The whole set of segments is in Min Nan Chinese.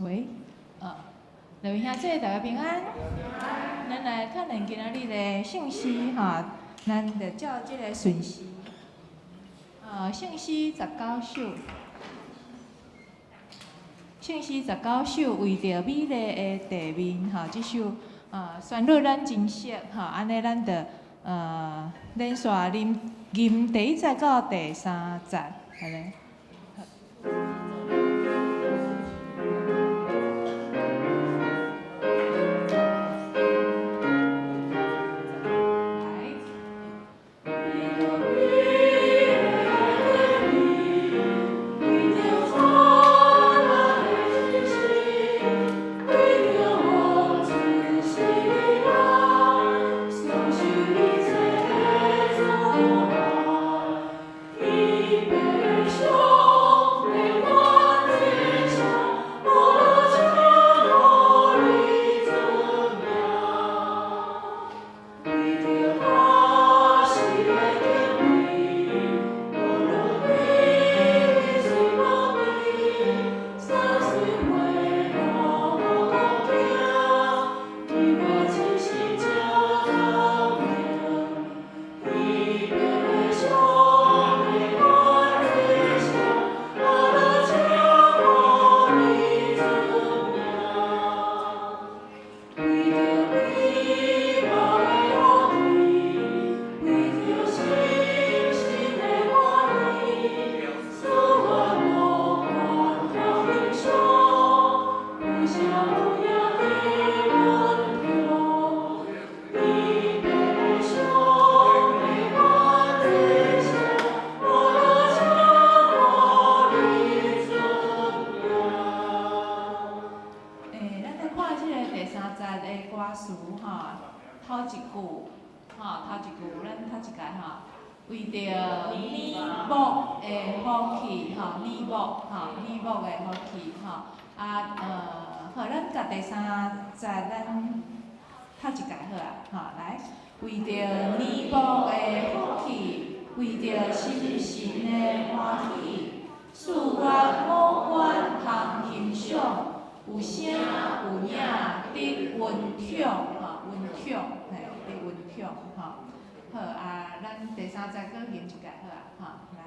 喂，兩位兄弟大家平安。咱來看咱今仔日的聖詩吼，咱就照這个順序。聖詩十九首，聖詩十九首為著美麗的地面吼，這首旋律咱真熟吼，按呢咱就連續吟吟第一節到第三節，按呢。來，咱來看這个第三節的歌詞吼，頭一句，吼，頭一句，咱頭一個吼，為著年暮的福氣，吼，年暮，吼，年暮的福氣，吼，啊，好，咱共第三節咱頭一個好啊，吼，來，為著年暮的福氣，為著心神的歡喜，四月五官通欣賞，有聲有影得溫寵，吼，溫寵，嘿，得溫寵，吼。好啊，咱第三節閣吟一擺好啊，吼，來。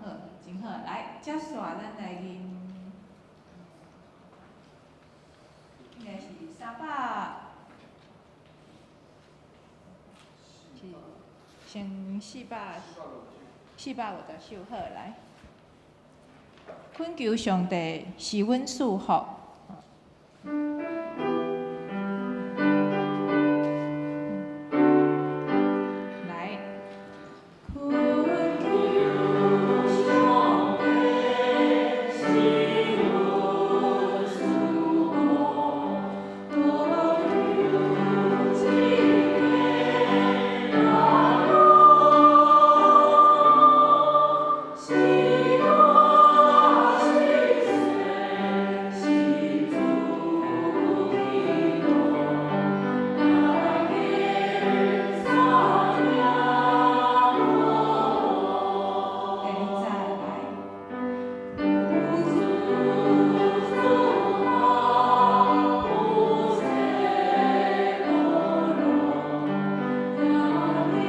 好，真好，來，接續咱來吟，應該是三百，是先450首，好，來。懇求上帝賜阮賜福。來。懇求上帝賜阮賜福，多有一个阿公，是大是細，是主基督，來見三條路。第二節來。有子祖母，有妻老兄弟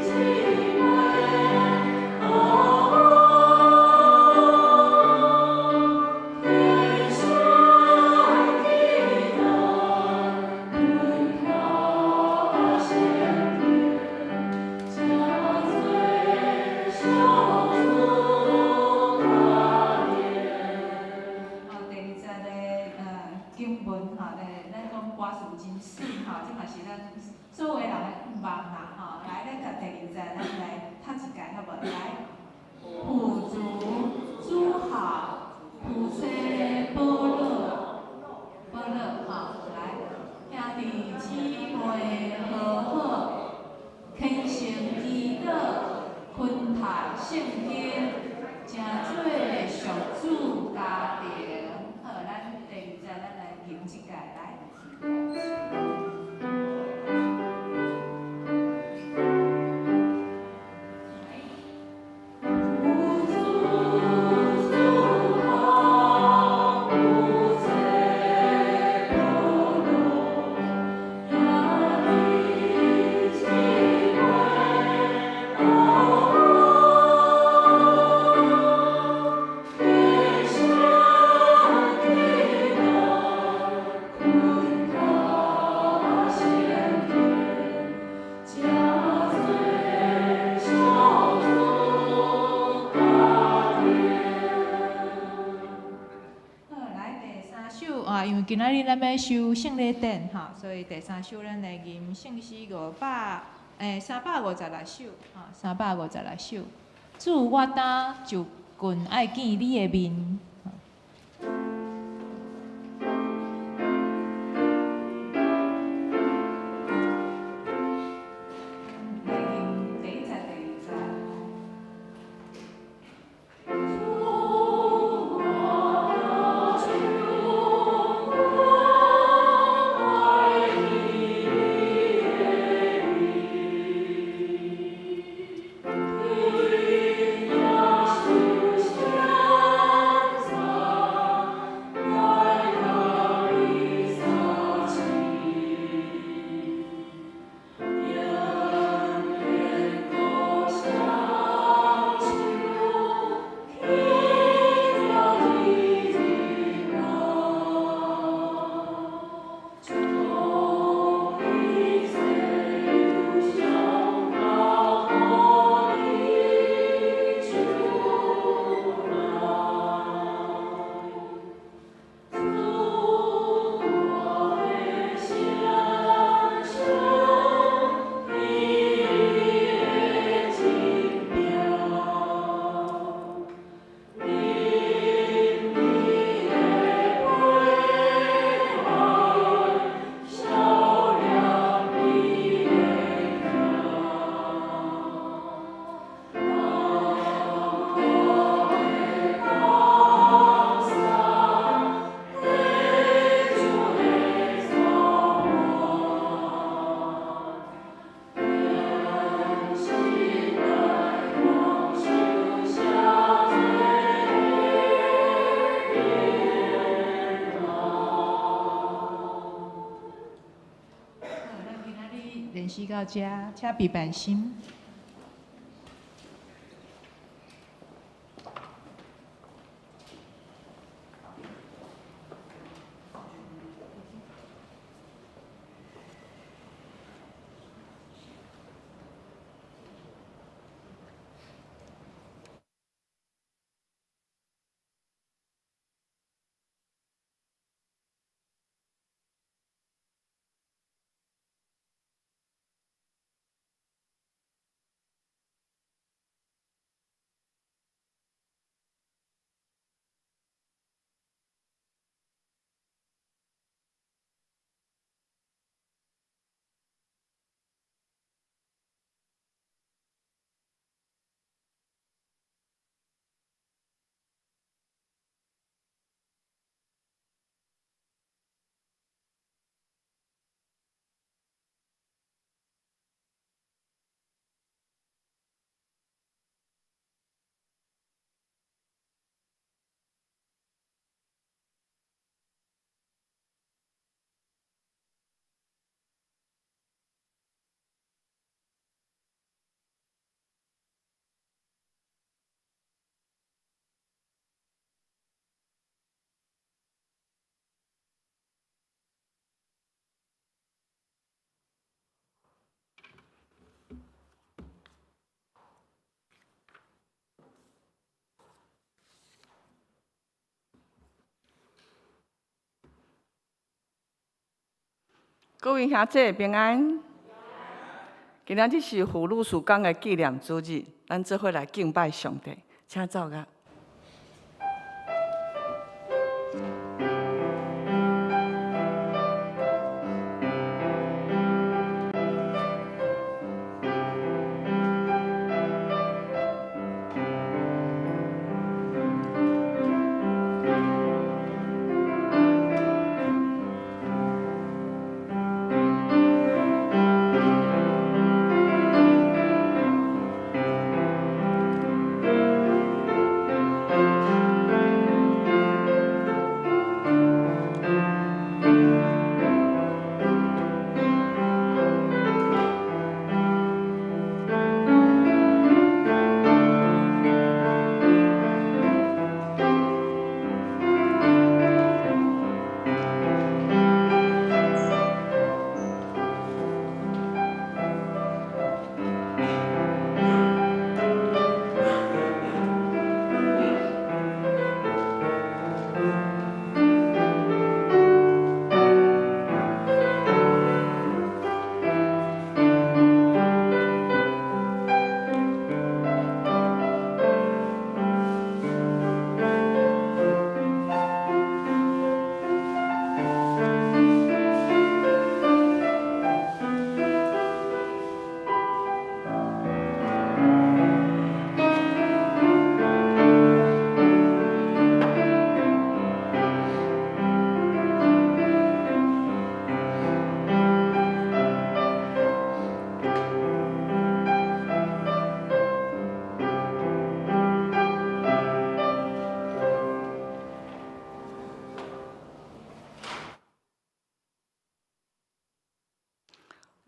姊妹，哦，天上基督，恩頭先天，真濟相主可憐。哦，第二節的經文吼，咧咱講歌詞真媠吼，這嘛是咱所有的人的願望啦吼。來，咱今仔日咱欲修聖禮典吼，所以第三首咱來吟聖詩356首，吼，三百五十六首。主，我今就近愛見你的面。練習到遮，請備辦心。各位兄姊平安。今仔日是婦女事工的紀念主日，咱做伙來敬拜上帝，請奏樂。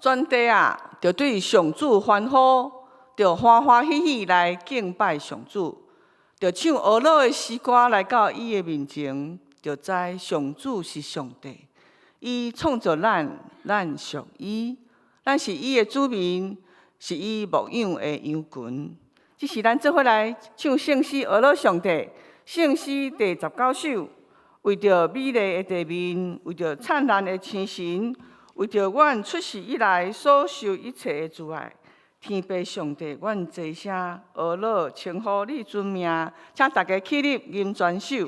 全地啊，著對上主歡呼，著歡歡喜喜來敬拜上主，著唱呵樂的詩歌來到伊的面前，著知上主是上帝，伊創造咱，咱屬伊，咱是伊的子民，是伊牧養的羊群。這時咱做伙來唱聖詩呵樂上帝，聖詩第19首，為著美麗的地面，為著燦爛的星辰，為著阮出世以來所受一切的慈愛，天父上帝，阮齊聲呵樂稱呼你尊名，請大家起立，吟全首。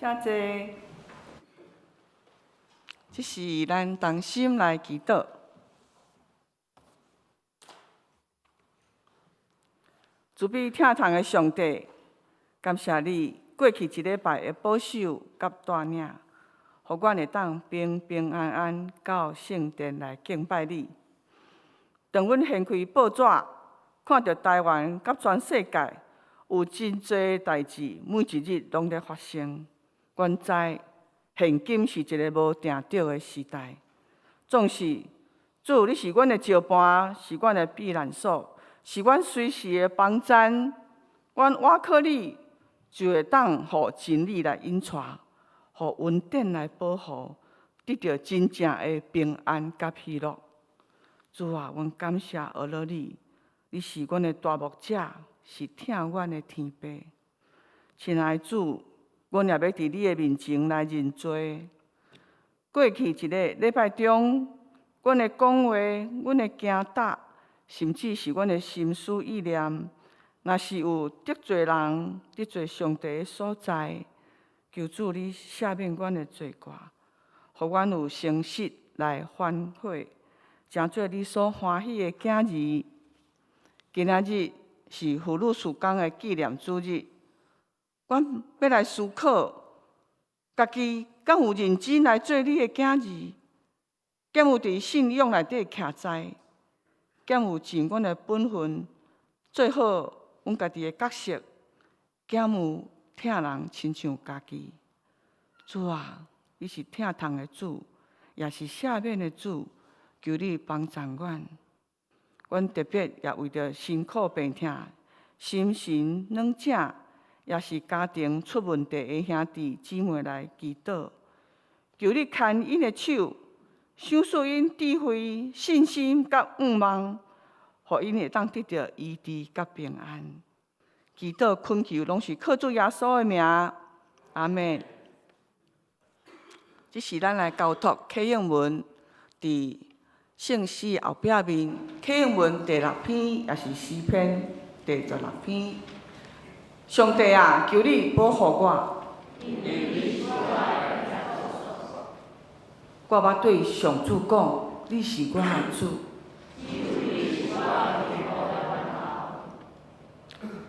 請坐。這時咱同心來祈禱。慈悲疼痛的上帝，感謝你過去一禮拜的保守佮帶領，予阮會當平平安安到聖殿來敬拜你。當阮掀開報紙，看著台灣佮全世界有真濟代誌，每一日攏咧發生。阮知現今是一个無定著的時代，總是主，你是阮的石伴，是阮的避難所，是阮隨時的幫贊。阮倚靠你，就會當予真理來引帶，予恩典來保護，得著真正的平安佮喜樂。主啊，阮感謝呵樂你，你是阮的大牧者，是疼阮的天父。親愛的主，阮也欲佇你的面前來認罪。過去一个禮拜中，阮的講話、阮的行踏，甚至是阮的心思意念，若是有得罪人、得罪上帝的所在，求主你赦免阮的罪過，予阮有誠實來反悔，成做你所歡喜的囝兒。今仔日是婦女事工的紀念主日，阮欲來思考，家己敢有認真來做你的囝兒？敢有佇信仰內底徛在？敢有盡阮的本分，做好阮家己的角色？敢有疼人親像家己。主啊，你是疼痛的主，也是赦免的主，求你幫助阮。阮特別也為著辛苦病疼、心神軟正，也是家庭出問題的兄弟姊妹來祈禱，求你牽𪜶的手，賞賜𪜶智慧、信心佮盼望，予𪜶會當得著醫治佮平安。祈禱懇求攏是靠主耶穌的名，阿們。這是咱來交託啟應文佇聖詩後壁面，啟應文第六篇，也是詩篇第十六篇。上帝啊，求你保護我。我欲對上主講，你是我的主。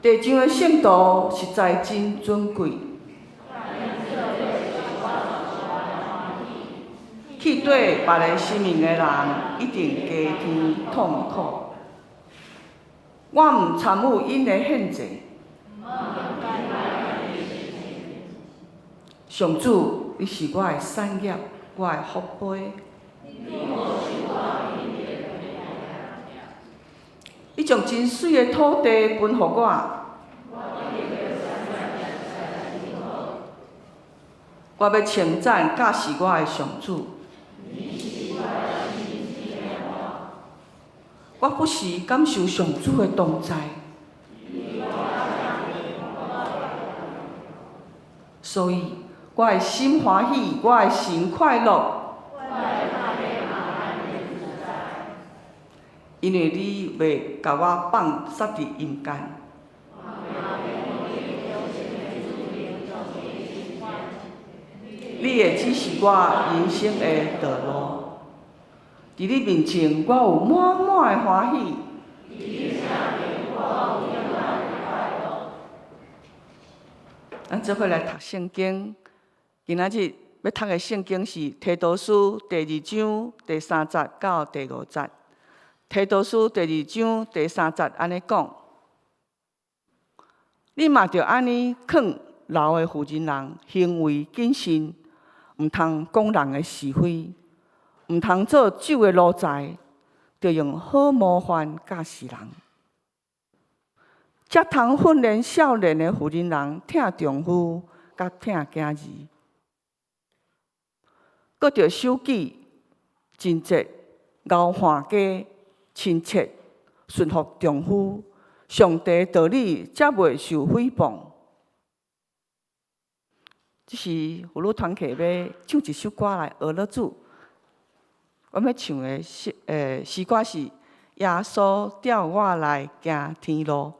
地上的聖徒實在真尊貴。去綴別个生命的人，一定加添痛苦。我毋參與𪜶的獻祭。上主，你是我的產業，我的福杯。你將真媠的土地分予我。我欲稱讚教示我的上主。我不時感受上主的同在，所以我的心歡喜，我的神快樂。因為你袂共我放殺佇陰間。你會指示我人生的道路。佇你面前，我有滿滿的歡喜。咱做伙來讀聖經。今仔日欲讀的聖經是提多書第二章第三節到第五節。提多書第二章第三節按呢講：你嘛著按呢勸老的婦人人行為謹慎，毋通講人的是非，毋通做酒的奴才，著用好模範教示人。才通訓練少年的婦人人疼丈夫，佮疼囝兒，閣著守己、貞節、𠢕看家、親切、順服丈夫，上帝道理才袂受誹謗。這是婦女團契欲唱一首歌來學樂主。阮欲唱的詩歌是耶穌帶我來行天路。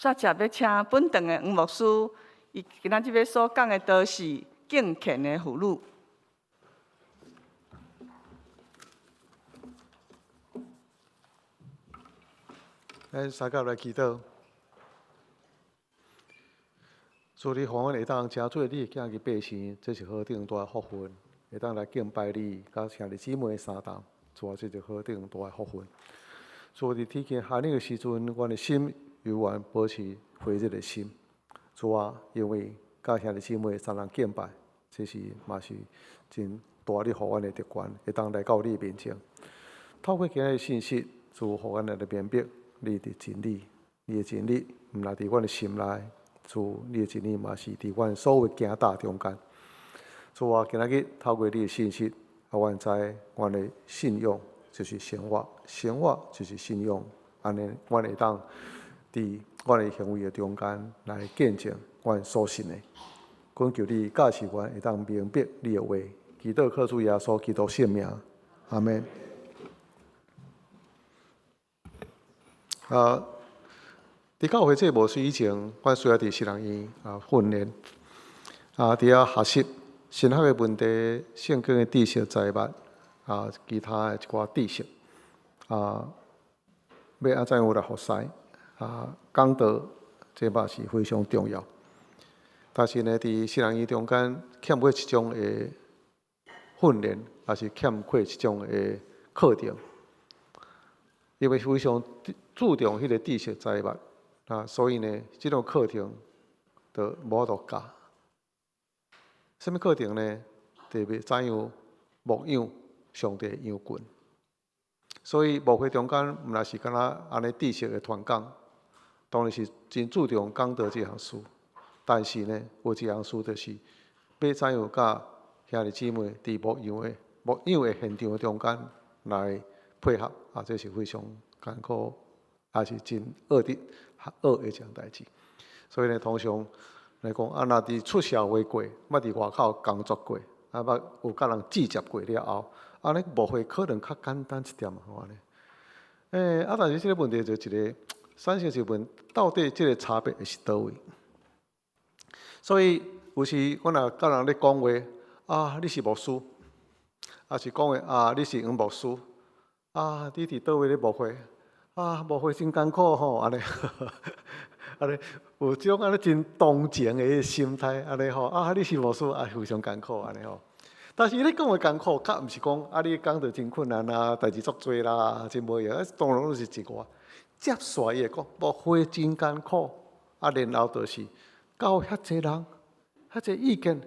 煞接欲請本堂的黃牧師，伊今仔日欲所講的道是敬虔的婦女。咱三甲來祈禱，主你予阮會當成做你的囝兒百姓，這是何等大的福分！會當來敬拜你，佮兄弟姊妹相同，主啊，這是何等大的福分！主佇天氣寒冷的時陣，阮的心猶原保持火熱的心。主啊，因為佮兄弟姊妹三人敬拜，這是嘛是真大你予阮的特權，會當來到你面前。透過今日的信息，主予阮來明白你的真理，你的真理毋但佇阮的心內，主你的真理嘛是佇阮所有行踏中間。主啊，今仔日透過你的信息，予阮知阮的信仰就是生活，生活就是信仰。按呢，阮會當佇阮的行為的中間來見證阮所信的。懇求你教示阮會當明白你的話，祈禱靠主耶穌基督聖名，阿們。啊，佇教會做牧師以前，阮需要佇神學院啊訓練，啊，佇遐學習神學的問題、聖經的知識、財物啊，其他的一寡知識啊，欲按怎樣來服侍啊，講道，這嘛是非常重要。但是呢，佇神學院中間欠缺這種的訓練，抑是欠缺這種的課程，因為非常注重彼個知識財物啊，所以呢，這種課程就無法度教。啥物課程呢？特別怎樣牧養上帝羊群。所以牧會中間毋但是干焦按呢知識的傳講，當然是真注重講道這項事。但是呢，有一項事就是欲怎樣佮兄弟姊妹佇牧養的現場中間來配合啊，這是非常艱苦，也是真惡的學的一項代誌。所以呢，通常來講，啊，若佇出社會過，捌佇外口工作過，啊，捌有佮人接觸過了後，按呢牧會可能較簡單一點吼按呢。啊，但是這个問題就一个產生一個問，到底這个差別是佗位？所以有時我若佮人咧講話，啊，你是牧師，抑是講話啊，你是黃牧師，啊，你佇佗位咧牧會，啊，牧會真艱苦吼，按呢，按呢有這種按呢真同情的心態，按呢吼，啊，你是牧師啊，非常艱苦按呢吼。但是伊咧講的艱苦，較毋是講啊，你講著真困難啊，代誌足濟啦，真無閒，當然攏是一寡。接紲伊會講牧會真艱苦，啊，然後就是教遐濟人，遐濟意見，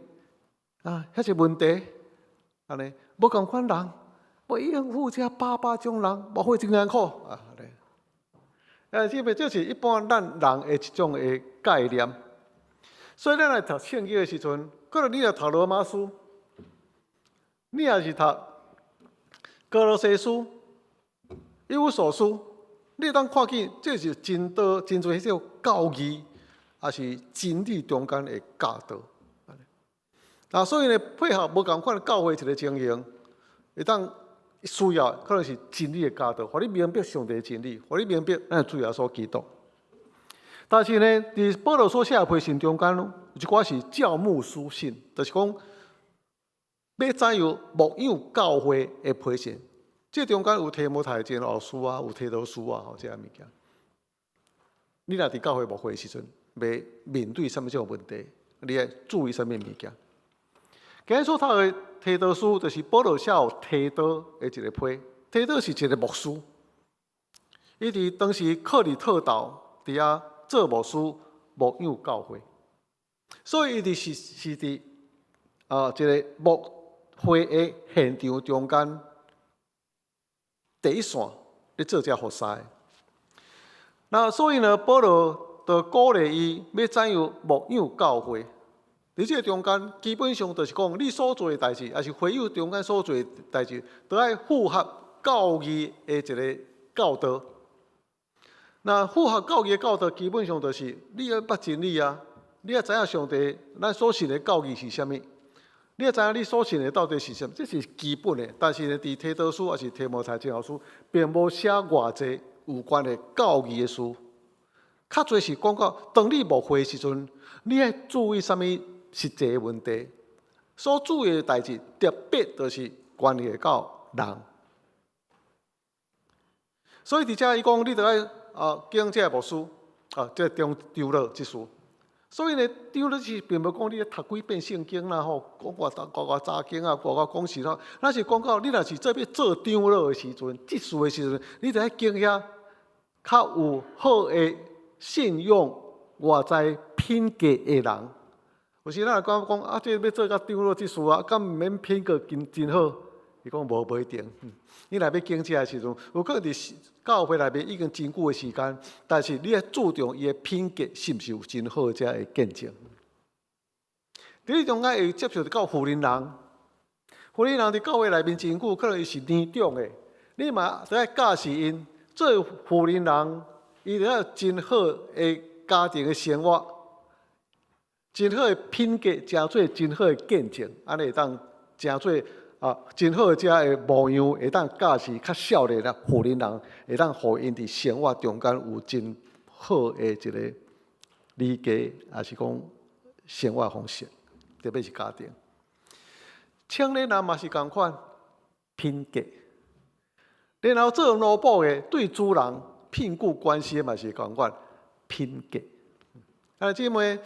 啊，遐濟問題，按呢無仝款人，欲應付這百百種人，牧會真艱苦啊！啊，這個這是一般咱人的一種的概念。所以咱來讀聖經的時陣，可能你若讀羅馬書，你若是讀歌羅西書、以弗所書，你會當看見這是真多真濟彼種教義，抑是真理中間的教導。啊，所以呢，配合無仝款教會一个情形，會當需要可能是真理的教導，予你明白上帝的真理，予你明白咱主耶穌基督。但是呢，佇保羅所寫的批信中間，有一寡是教牧書信，就是講欲怎樣牧養教會的批信。這中間有提摩太前後書啊，有提多書啊，吼，這个物件。你若佇教會牧會的時陣，欲面對啥物種問題，你愛注意啥物物件？今日所讀的提多書，就是保羅寫予提多的一个批。提多是一个牧師，伊佇當時克里特島佇遐做牧師，牧養教會，所以伊佇是是佇啊一个牧會的現場中間第一線咧做這服侍。那所以呢，保羅就鼓勵伊欲怎樣牧養教會。佇這个中間，基本上就是講，你所做的代誌，抑是會友中間所做的代誌，都愛符合教義的一个教導。那符合教義的教導，基本上就是你愛捌真理啊，你愛知影上帝咱所信的教義是啥物，你愛知影你所信的到底是啥物，這是基本的。但是呢，佇提多書抑是提摩太前後書，並無寫偌濟有關的教義的事。較濟是講到當你牧會的時陣，你愛注意啥物實際的問題。所注意的代誌，特別就是關係到人。所以佇遮伊講，你著愛啊揀這个牧師啊，這個長長老執事。所以呢，長老是並無講你讀幾遍聖經啦吼，講偌偌偌查經啊，偌偌講時啦。咱是講到你若是做欲做長老的時陣，執事的時陣，你著愛揀遐較有好的信仰、外在品格的人。有時咱會感覺講啊，這欲做甲長老執事啊，敢毋免品格真真好？伊講無無一定。你若欲揀這个時陣，有可能佇教會內面已經真久的時間，但是你愛注重伊的品格是毋是有真好的這个見證。佇你中間會接觸到婦人人，婦人人佇教會內面真久，可能伊是年長的，你嘛著愛教示𪜶做婦人人，伊著愛真好的家庭的生活，真好的品格，成做真好的見證，按呢會當成做啊，真好的這个模樣，會當教示較少年的婦人人，會當予𪜶佇生活中間有真好的一個理解，抑是講生活方式，特別是家庭。青年人嘛是仝款品格，然後做奴僕的對主人聘僱關係嘛是仝款品格。啊，姊妹，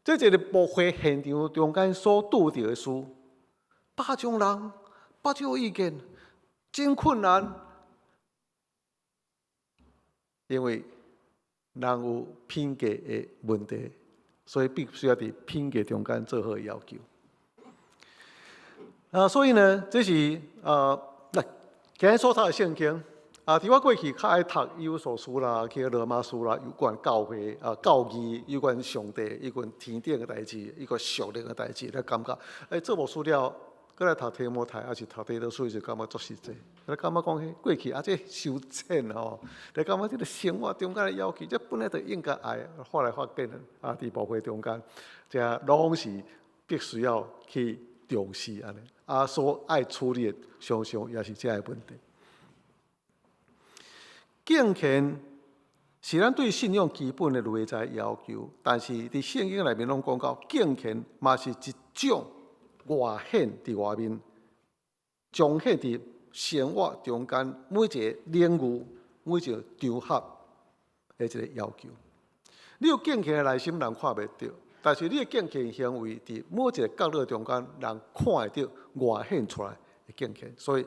這一個牧會現場中間所拄著的事，百種人，百種意見，真困難，因為人有品格的問題，所以必須要佇品格中間做好要求。啊，所以呢，這是來今日所讀的聖經啊，佇我過去較愛讀以弗所書啦，去羅馬書啦，有關教會啊、教義，有關上帝，有關天頂的代誌，有關屬靈的代誌，咧感覺，欸，做牧師了，閣來讀提摩太，抑是讀提多書時，感覺足實際。咧感覺講，彼過去啊，這傷淺吼，咧感覺這个生活中間的要求，這本來就應該愛，後來發現啊，佇牧會中間，這攏是必須要去重視按呢。啊，所愛處理的，常常也是這个問題。敬虔是咱對信仰基本的內在要求，但是佇聖經內面攏講到，敬虔嘛是一種外顯佇外面，彰顯佇生活中間每一個領域、每一個場合的一個要求。你有敬虔的內心，人看袂著；但是你的敬虔行為，佇每一個角落中間，人看會著外顯出來的敬虔。所以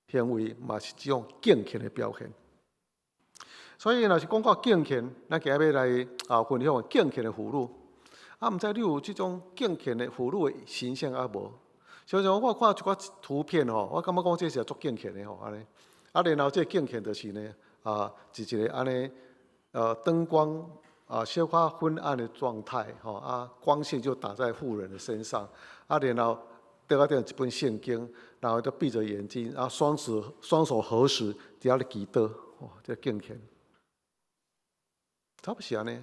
行為嘛是一種敬虔的表現。所以，若是講到敬虔，咱今日欲來啊分享敬虔的婦女。啊，毋知你有這種敬虔的婦女的形象抑無？常常我看一寡圖片吼，我感覺講這是足敬虔的吼，按呢。啊，然後這個敬虔就是呢，啊，一一個按呢，燈光啊，小可昏暗的狀態，吼啊，光線就打在婦人的身上，啊，然後桌仔頂一本聖經，然後就閉著眼睛，然後雙手合十，佇遐咧祈禱，哇，這敬虔，差不多是按呢。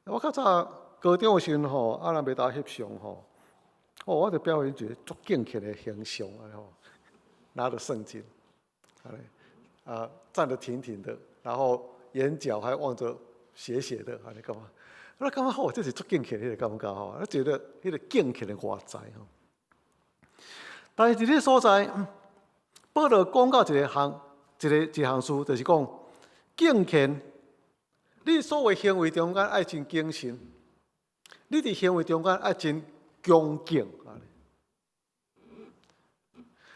我較早高中的時陣吼，啊，人袂當翕相吼，哦，我就表現一個足敬虔的形象啊吼，拿著聖經，啊，站得挺挺的，然後眼角還望著斜斜的，按呢感覺？我感覺吼，這是足敬虔的彼個感覺吼，我覺得彼個敬虔的外在吼。但是佇這个所在，保羅講到一個項，一個一項事，就是講敬虔。你所有行為中間愛真謹慎，你佇行為中間愛真恭敬。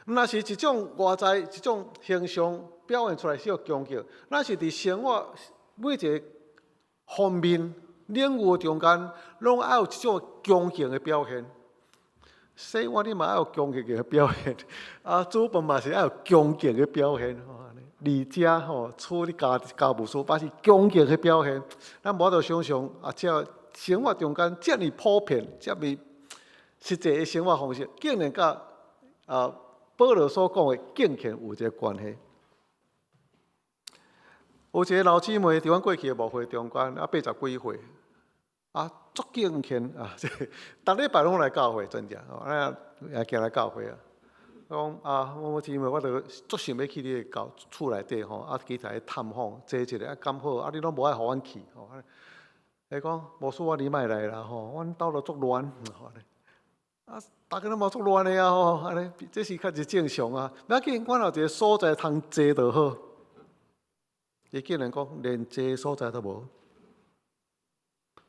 毋若是一種外在一種形象表現出來是恭敬，咱是佇生活每一個方面領域中間，攏愛有一種恭敬的表現。洗碗你嘛愛有恭敬的表現，啊，煮飯嘛是愛有恭敬的表現。而且吼處理家家務事，嘛是恭敬的表現。咱無法度想象啊，這生活中間遮爾普遍、遮爾實際的生活方式，竟然佮啊保羅所講的敬虔有這個關係。有一個老姊妹佇阮過去的牧會中間，啊八十幾歲，啊足敬虔啊，這逐禮拜攏來教會，真正，啊也行來教會啊。我講啊，某某姊妹，我著足想欲去你的教厝內底吼，啊，其他去探訪，坐一下啊，敢好？啊，你攏無愛予阮去吼。伊講牧師，我你莫來啦吼，阮兜都足亂，啊，逐家攏嘛足亂的啊吼，按呢，這是較是正常啊。無要緊，阮有一個所在通坐就好。伊竟然講連坐所在都無，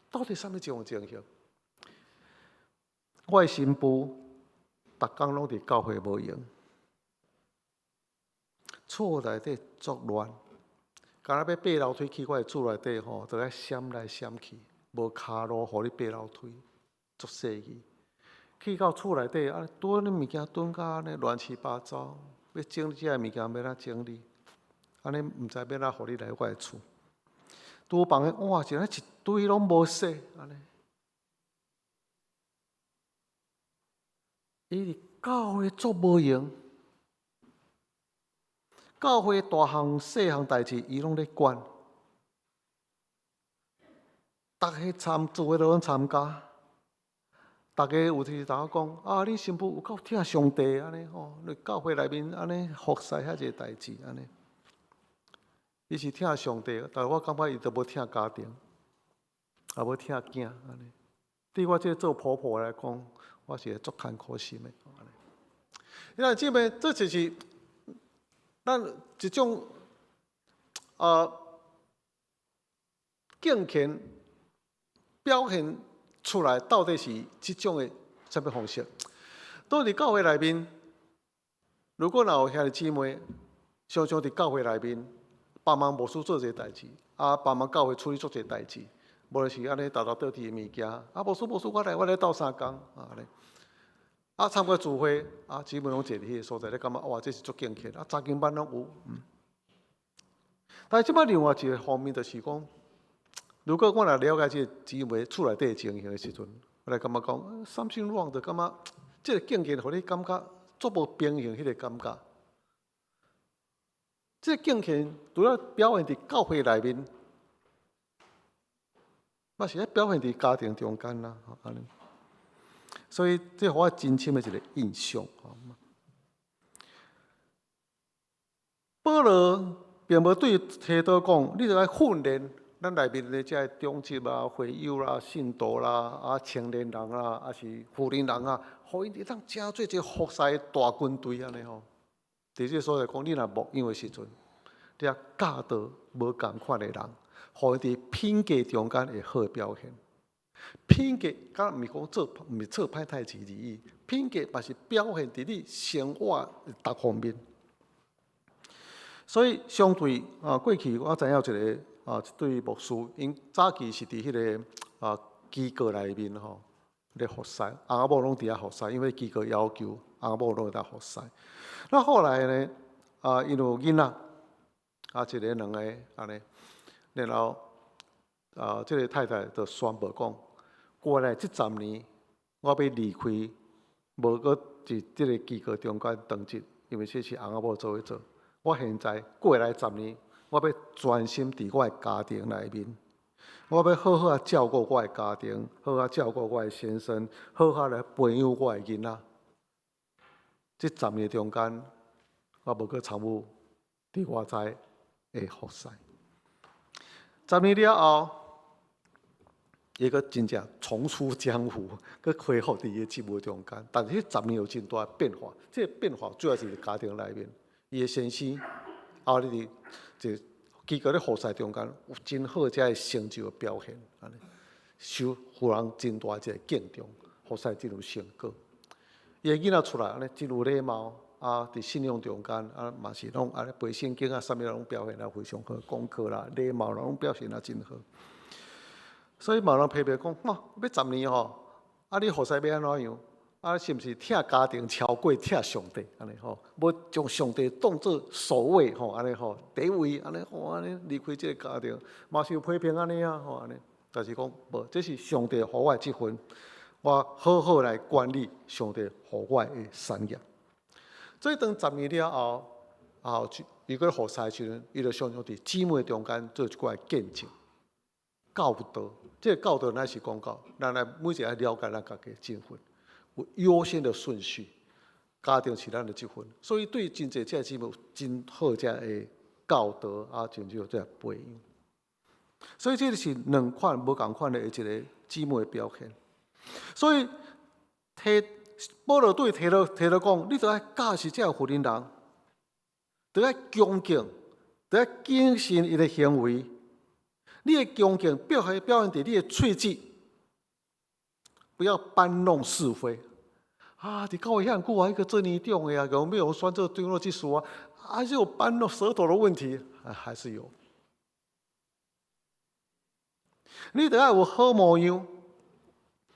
到底啥物種情形？我的新婦逐工攏佇教會無閒，厝內底足亂，敢若欲爬樓梯去我的厝內底吼，都愛閃來閃去，無跤路予你爬樓梯，足細去。去到厝內底啊，拄仔物件囤甲按呢亂七八糟，欲整理這个物件欲按怎整理？按呢毋知欲按怎予你來我的厝。廚房的碗一一堆攏無洗，按呢。伊佇教會足無閒，教會大項細項代誌，伊攏咧管。逐个參聚會都攏參加，逐家有時頭講啊，你新婦有夠疼上帝按呢吼，你教會內面按呢服侍遐濟代誌按呢。伊是疼上帝，但是我感覺伊都無疼家庭，也無疼囝按呢。對我這個做婆婆來講，我是會足艱苦心的。你看姊妹，這就是咱一種敬虔表現出來，到底是這種的啥物方式？佇佇教會內面，如果若有兄弟姊妹，常常佇教會內面幫忙牧師做一个代誌，啊，幫忙教會處理足濟代誌，無論是按呢沓沓倒佇的物件，啊，牧師牧師，我來我來鬥相共，啊，按呢，啊，參加聚會，啊，姊妹攏坐佇彼个所在，你感覺哇，這是足敬虔，啊，查經班攏有，嗯。但是這擺另外一個方面就是講，如果我若了解這個姊妹厝內底的情形的時陣，我來感覺講，something wrong，就感覺這個敬虔，予你感覺足無平衡彼個感覺。這個敬虔除了表現佇教會內面，嘛是愛表現佇家庭中間啦，按呢。所以這予我真深的一個印象。保羅並無對提多講，你著愛訓練咱內面的這个長執啊、會友啦、信徒啦、啊青年人啦，抑是婦人人啊，予𪜶會當成做一個服侍的大軍隊按呢吼。佇這个所在講，你若牧養的時陣，你愛教導無仝款的人，予𪜶佇品格中間會好表現。品格敢毋是講做，毋是做歹代誌而已。品格嘛是表現佇你生活逐方面。所以相對啊，過去我知影一個啊，一對牧師，𪜶早期是佇彼个啊機構內面吼咧服侍，翁仔某攏佇遐服侍，因為機構要求翁仔某攏會當服侍。那後來呢，啊，𪜶有囡仔，啊，一个兩個按呢，然後啊，這个太太就宣布講，過來這十年，我欲離開，無閣佇這个機構中間當職，因為這是翁仔某做伙做。我現在過來十年，我欲專心佇我的家庭內面，我欲好好仔照顧我的家庭，好好照顧我的先生，好好來培養我的囡仔。這十年中間，我無閣參與佇外在的服侍。十年了後，伊閣真正重出江湖，閣恢復佇伊的職務中間。但是彼十年有真大的變化，這个變化主要是佇家庭內面。伊的先生，啊，你佇這機構咧服侍中間有真好這个成就的表現，按呢，受予人真大一个敬重，服侍真有成果。伊的囡仔出來按呢真有禮貌，啊，佇信仰中間啊，嘛是攏按呢背聖經啊，啥物攏表現得非常好，功課啦、禮貌啦，攏表現得真好。所以嘛有人批評講，哇，欲十年吼，啊，你服侍欲按怎樣？啊，是毋是疼家庭超過疼上帝？按呢吼，無將上帝當做首位吼，按呢吼，第一位按呢吼，按呢離開這个家庭，嘛是有批評按呢啊吼，按呢。但是講無，這是上帝予我的職分，我好好來管理上帝予我的產業。所以當十年了後，啊，伊閣服侍的時陣，伊就常常佇姊妹中間做一寡見證、教導。這个教導乃是講到，咱來每一个愛了解咱家己的身份，有優先的順序。家庭是咱的職分，所以對真濟這姊妹有真好這个教導啊，真少這培養。所以這個是兩款無仝款的一個姊妹的表現。所以提保羅對提多講，你著愛教示這个婦人人，著愛恭敬，著愛謹慎伊的行為。你的恭敬表現佇你的喙舌，不要搬弄是非。啊！佇教會遐久啊，彼個做年長的啊，有沒有選做長老執事啊？還是有搬弄舌頭的問題，還是有。你著愛有好模樣、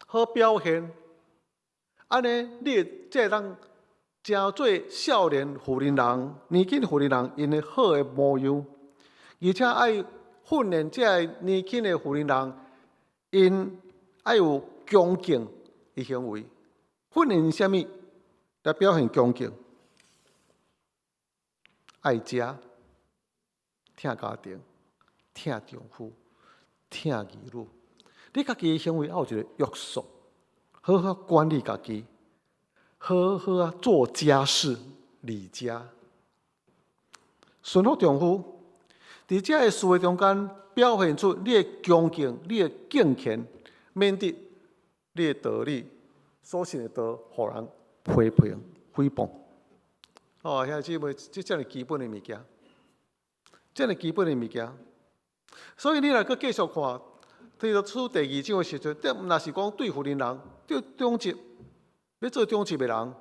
好表現，按呢，你會才會當成做少年婦人人、年輕婦人人𪜶的好的模樣，而且愛訓練這个年輕的婦人人，𪜶愛有恭敬的行為。訓練啥物來表現恭敬？愛家、疼家庭、疼丈夫、疼兒女。你家己的行為愛有一個約束，好好管理家己，好好啊做家事、理家，順服丈夫。佇這个事的中間，表現出你的恭敬、你的敬虔，免得你的道理所信的道，予人批評、誹謗。哦，兄弟姊妹，這遮爾基本的物件，遮爾基本的物件。所以你若閣繼續看，提多書第二章的時陣，這毋若是講對婦人人，對長執，欲做長執的人，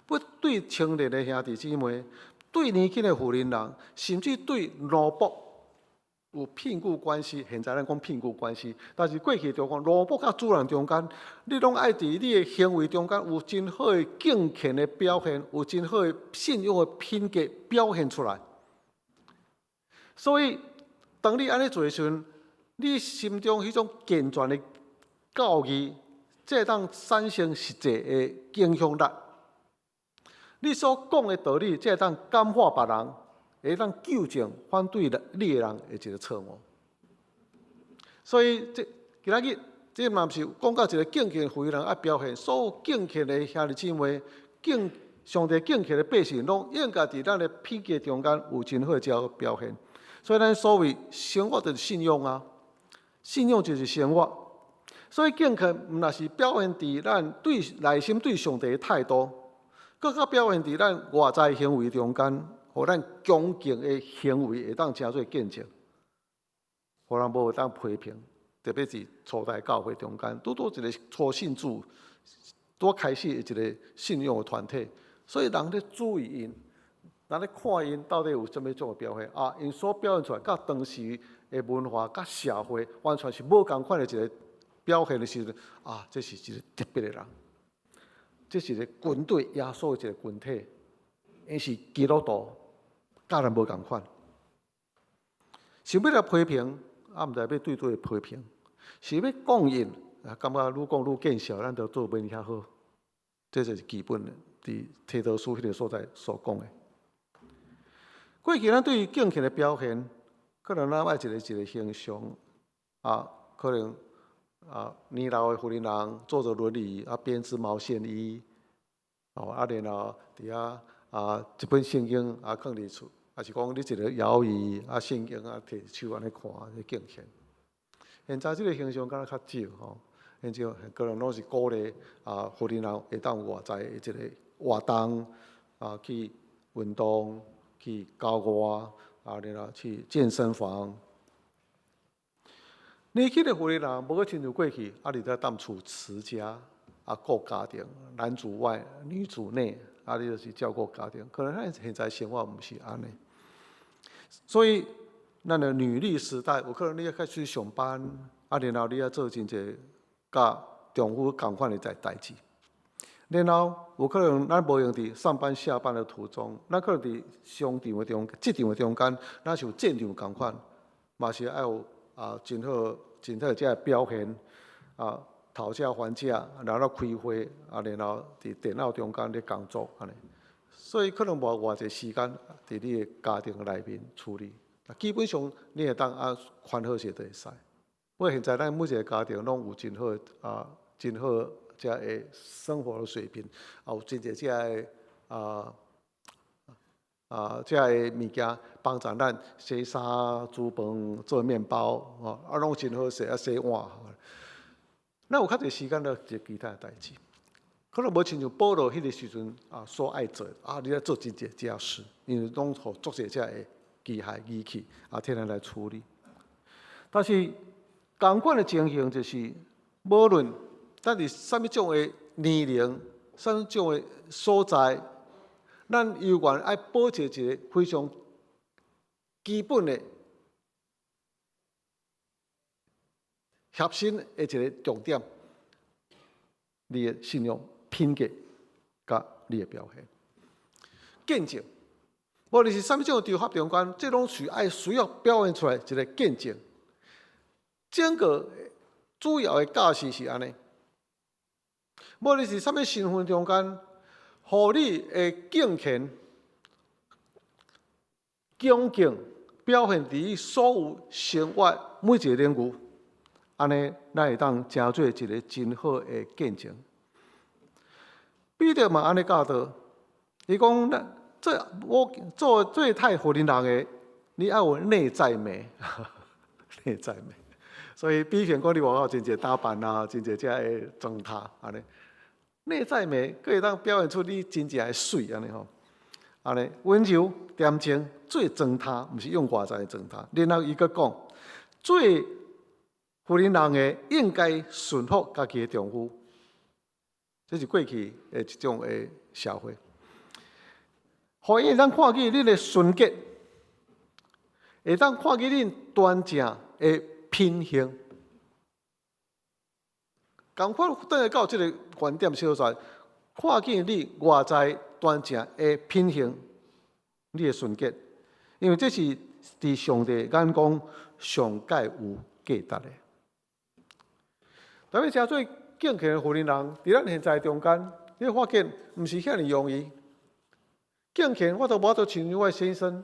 欲對青年的兄弟姊妹，對年輕的婦人人，甚至對奴僕有聘僱關係。現在咱講聘僱關係，但是過去就講奴僕佮主人中間，你攏愛佇你的行為中間有真好的敬虔的表現，有真好的信仰的品格表現出來。所以，當你按呢做的時陣，你心中彼種健全的教義，才會當產生實際的影響力。你所講的道理，才會當感化別人，會當糾正反對你的人的一個錯誤。所以，這今仔日這嘛毋是講到一個敬虔婦人愛表現，所有敬虔的兄弟姊妹、敬上帝敬虔的百姓，攏應該佇咱的品格中間有真好的這個表現。所以，咱所謂生活就是信仰啊，信仰就是生活。所以，敬虔毋若是表現佇咱對內心對上帝的態度，閣較表現佇咱外在行為中間，予咱恭敬的行為會當成做見證，予人無會當批評。特別是初代教會中間，拄拄一個初信主，拄開始的一個信仰的團體，所以人咧注意𪜶，人咧看𪜶到底有啥物種的表現啊？𪜶所表現出來，佮當時的文化、佮社會完全是無仝款的一個表現的時陣啊，這是一個特別的人，這是一個軍隊耶穌的一個群體，𪜶是基督徒，佮咱無仝款。想欲來批評，啊，毋知欲對佗位批評，是欲講𪜶，啊，感覺愈講愈見笑，咱就做袂遐好。這就是基本的，佇提多書彼個所在所講的。過去咱對於敬虔的表現，可能咱愛一個一個形象，啊，可能啊，年老的婦人人坐著輪椅啊，編織毛線衣，哦，啊，然後佇遐啊，一本聖經啊，囥佇厝，抑是講你一个搖椅啊，聖經啊，提手按呢看，這敬虔。現在這个形象敢若較少吼，現在可能攏是鼓勵啊，婦人人會當有外在的一個活動啊，去運動，去郊外啊，然後去健身房。年輕的婦人人無閣親像過去，啊，你佇踮厝持家啊，顧家庭，男主外女主內，啊，你就是照顧家庭。可能咱現在生活毋是按呢，所以咱的女力時代，有可能你愛開始上班，啊，然後你愛做真濟佮丈夫仝款的代誌。然後有可能咱無閒佇上班下班的途中，咱可能佇商場的中、職場的中間，咱是有戰場仝款，嘛是愛有啊真好、真好這个表現啊，討價還價，然後開會啊，然後佇電腦中間咧工作按呢，所以可能無偌濟時間佇你的家庭內面處理。基本上你會當啊寬好勢就會使。不過現在咱每一个家庭攏有真好啊，真好這个生活的水平，啊有真濟這个這个物件幫助咱洗衫、煮飯、做麵包，吼，啊，攏真好勢，啊，洗碗。咱有較濟時間咧做其他的代誌，可能無親像保羅彼個時陣啊所愛做，啊，你愛做真濟家事，因為攏予足濟這个機械儀器啊，替咱來處理。但是仝款的情形就是，無論咱佇啥物種的年齡、啥物種的所在，咱猶原愛保持一個非常基本的核心的一個重點，你的信仰品格佮你的表現。見證，無論是啥物種的場合中間，這攏需愛需要表現出來一個見證。整個主要的教示是按呢，無論是啥物身份中間，予你的敬虔、恭敬表現佇你所有生活每一個領域，按呢，咱會當成做一個真好的見證。彼得嘛按呢教導，伊講咱做我做做太婦人的，你愛有內在美，內在美。所以比如講你外口真濟打扮啊，真濟這个妝頭按呢。內在美，閣會當表現出你真正的媠按呢吼，按呢溫柔恬靜，做妝頭，毋是用外在的妝頭。然後伊閣講，做婦人人的應該順服家己的丈夫，這是過去的一種的社會。予伊會當看見恁的純潔，會當看見恁端正的品行。仝款轉來到這个觀點所在，看見你外在端正的品行，你的純潔，因為這是佇上帝眼光上蓋有價值的。特別成做敬虔的婦人人，佇咱現在中間，你會發現毋是遐爾容易。敬虔，我都無法度親像我先生，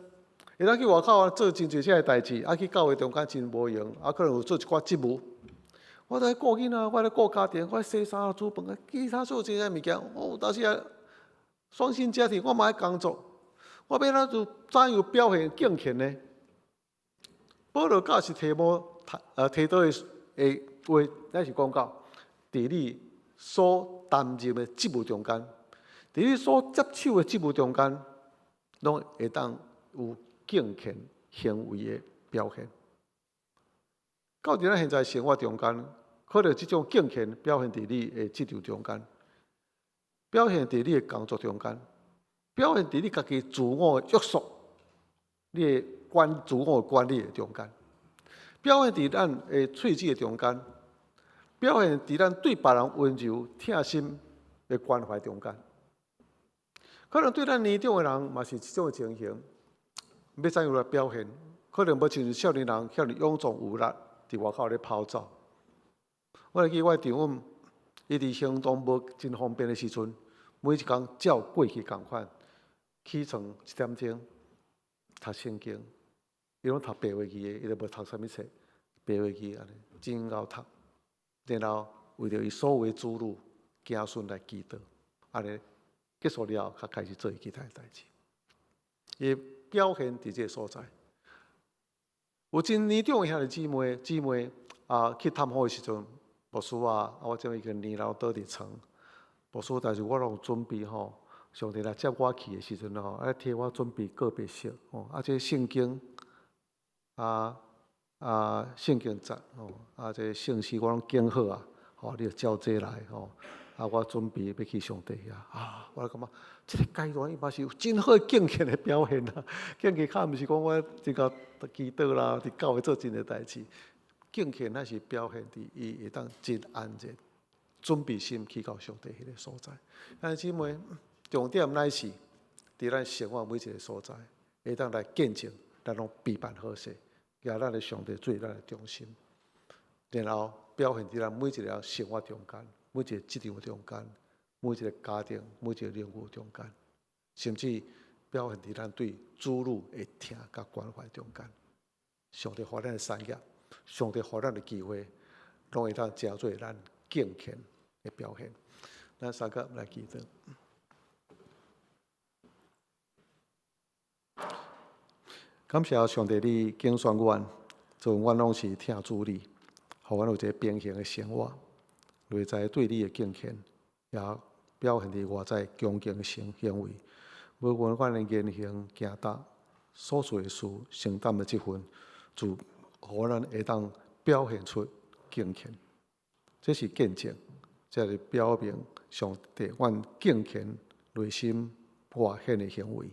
會當去外口做真濟這个代誌，啊去教會中間真無閒，啊可能有做一寡職務。我都愛顧囡仔，我愛顧家庭，我愛洗衫、煮飯，其他所有這些物件，我有當時啊，雙薪家庭，我嘛愛工作，我欲按怎怎樣表現敬虔呢？保羅教示提多的話，乃是講到，佇你所擔任的職務中間，佇你所接手的職務中間，攏會當有敬虔行為的表現。到佇咱現在生活中間，可能這種敬虔表現佇你的職場中間，表現佇你的工作中間，表現佇你家己自我的約束，你的管自我管理的中間，表現佇咱的喙齒的中間，表現佇咱對別人溫柔疼心的關懷中間。可能對咱年長的人嘛是這種情形，欲怎樣來表現？可能無親像少年人遐爾勇壯有力，佇外口咧跑走。我會記我丈母，伊佇行動無真方便的時陣，每一工照過去仝款，起床1點鐘讀聖經，伊攏讀白話字的，伊都無讀啥物冊，白話字按呢，真𠢕讀。然後為著伊所有的子女子孫來祈禱，按呢結束了後，才開始做伊其他的代誌。伊表現佇這个所在。有真年長的兄弟姊妹姊妹啊，去探訪的時陣，牧師啊，啊我這已經年老倒佇床，牧師，但是我攏有準備吼，上帝來接我去的時陣吼，愛替我準備告別式吼，啊，這聖經啊啊聖經節吼，啊這聖詩我攏揀好啊，吼，你就照這來吼，啊我準備欲去上帝遐啊，我感覺這個階段伊嘛是有真好敬虔的表現啊，敬虔較毋是講我這個祈禱啦，佇教會做真濟代誌，敬虔乃是表現佇伊會當真安然準備心去到上帝彼个所在。兄弟姊妹，重點乃是佇咱生活每一个所在，會當來見證咱攏備辦好勢，舉咱的上帝做咱的中心，然後表現佇咱每一个生活中間，每一個職場中間，每一個家庭、每一個領域中間，甚至表現佇咱對子女的疼佮關懷中間。上帝予咱的產業，上帝予咱的機會，攏會當成做咱敬虔的表現。咱三個來祈禱。感謝上帝，你揀選阮，做阮攏是疼主你，予阮有一个平衡的生活，內在對你的敬虔，也表現佇外在恭敬的行行為。無論阮的言行行動，所做的事，承擔的這份，就予咱會當表現出敬虔。這是見證，這是表明上帝阮敬虔內心外顯的行為。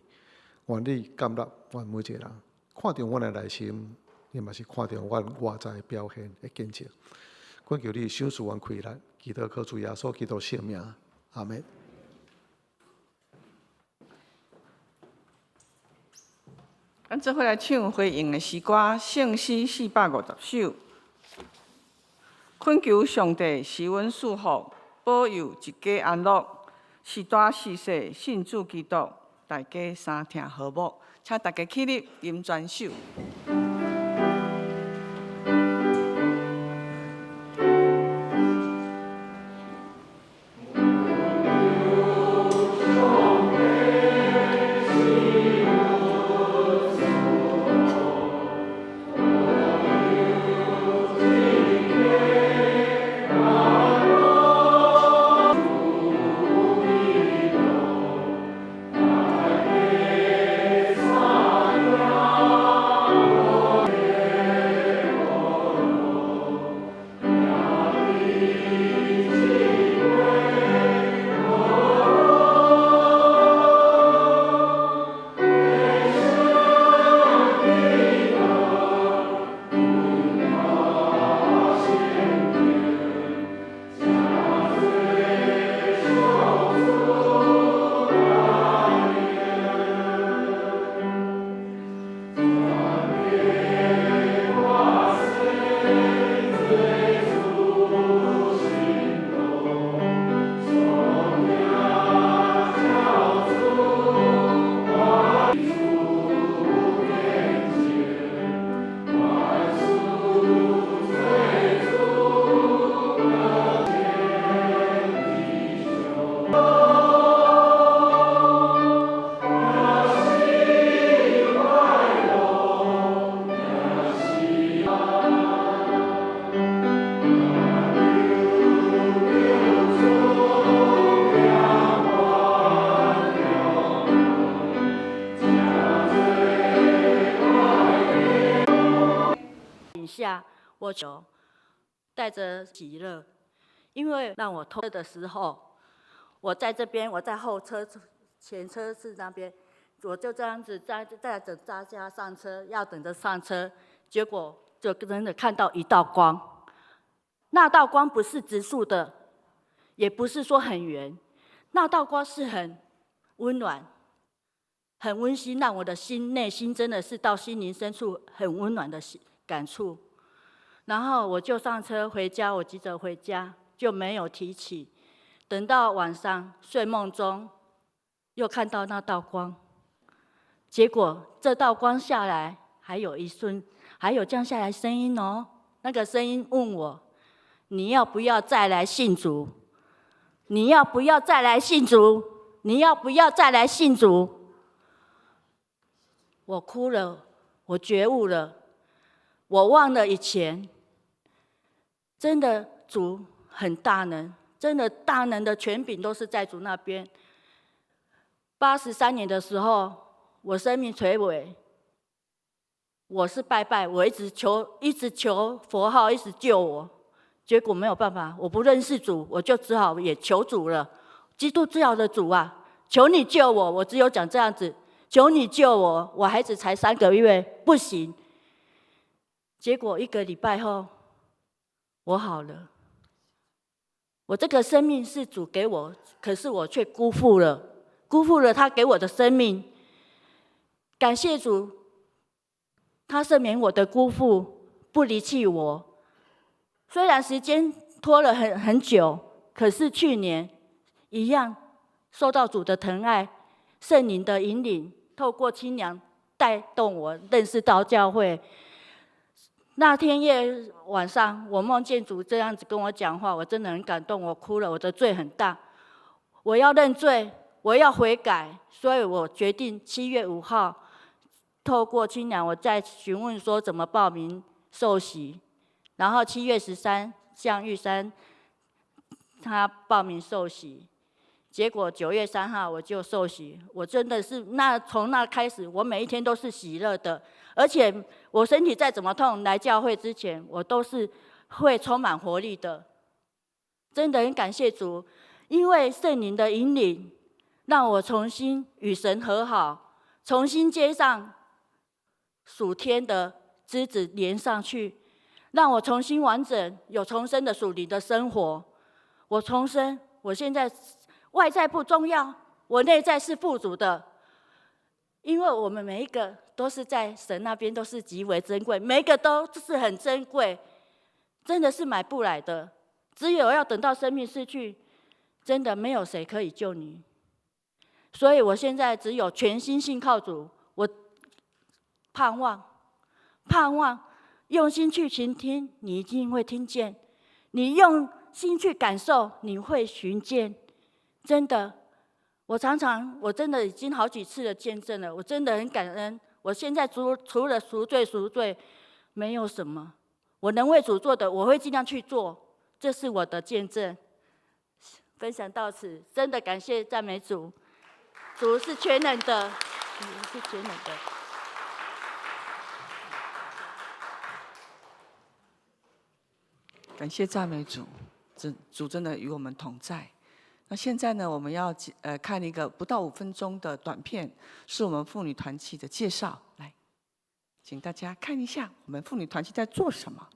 願你接納阮每一個人，看著阮的內心，伊嘛是看著阮外在表現的見證。懇求你賞賜阮氣力，祈禱靠主耶穌基督聖名，阿們。咱做伙來唱回應的詩歌，聖詩450首。懇求上帝賜阮賜福，保佑一家安樂，是大是細，信主基督，大家三聽和睦，請大家起立，吟全首。下，我就帶着喜樂，因為讓我痛的時候，我在這邊，我在後車前車室那邊，我就這樣子在在等大家上車，要等着上車，結果就真的看到一道光，那道光不是直豎的，也不是說很圓，那道光是很溫暖、很溫馨，讓我的心內心真的是到心靈深處很溫暖的感觸。然後我就上車回家，我急着回家，就沒有提起。等到晚上睡夢中，又看到那道光，結果這道光下來，還有一瞬，還有降下來聲音哦。那個聲音問我：你要不要再來信主？你要不要再來信主？你要不要再來信主？我哭了，我覺悟了，我忘了以前。真的主很大能，真的大能的權柄都是在主那邊。83年的時候，我生命垂危，我是拜拜，我一直求，一直求佛號，一直救我，結果沒有辦法，我不認識主，我就只好也求主了。基督教的主啊，求你救我！我只有講這樣子，求你救我！我孩子才3個月，不行。結果1個禮拜後，我好了。我這個生命是主給我，可是我卻辜負了，辜負了他給我的生命。感謝主，他赦免我的辜負，不離棄我。雖然時間拖了很久，可是去年一樣受到主的疼愛，聖靈的引領，透過親娘帶動我認識到教會。那天夜晚上，我夢見主這樣子跟我講話，我真的很感動，我哭了，我的罪很大，我要認罪，我要悔改，所以我決定7月5號透過青娘，我再詢問說怎麼報名受洗，然後7月13向玉山他報名受洗，結果9月3號我就受洗。我真的是那從那開始，我每一天都是喜樂的，而且我身體再怎麼痛，來教會之前我都是會充滿活力的。真的很感謝主，因為聖靈的引領，讓我重新與神和好，重新接上屬天的枝子連上去，讓我重新完整有重生的屬靈的生活。我重生，我現在外在不重要，我內在是富足的，因為我們每一個都是在神那邊都是極為珍貴，每一個都是很珍貴，真的是買不來的。只有要等到生命失去，真的沒有誰可以救你。所以我現在只有全心信靠主，我盼望，盼望用心去傾聽，你一定會聽見；你用心去感受，你會尋見。真的，我常常，我真的已經好幾次的見證了，我真的很感恩。我現在除了贖罪贖罪，沒有什麼，我能為主做的，我會盡量去做。這是我的見證，分享到此，真的感謝讚美主，主是全能的，主是全能的。感謝讚美主，主真的與我們同在。那現在呢，我們要看一個不到5分鐘的短片，是我們婦女團契的介紹。來，請大家看一下我們婦女團契在做什麼。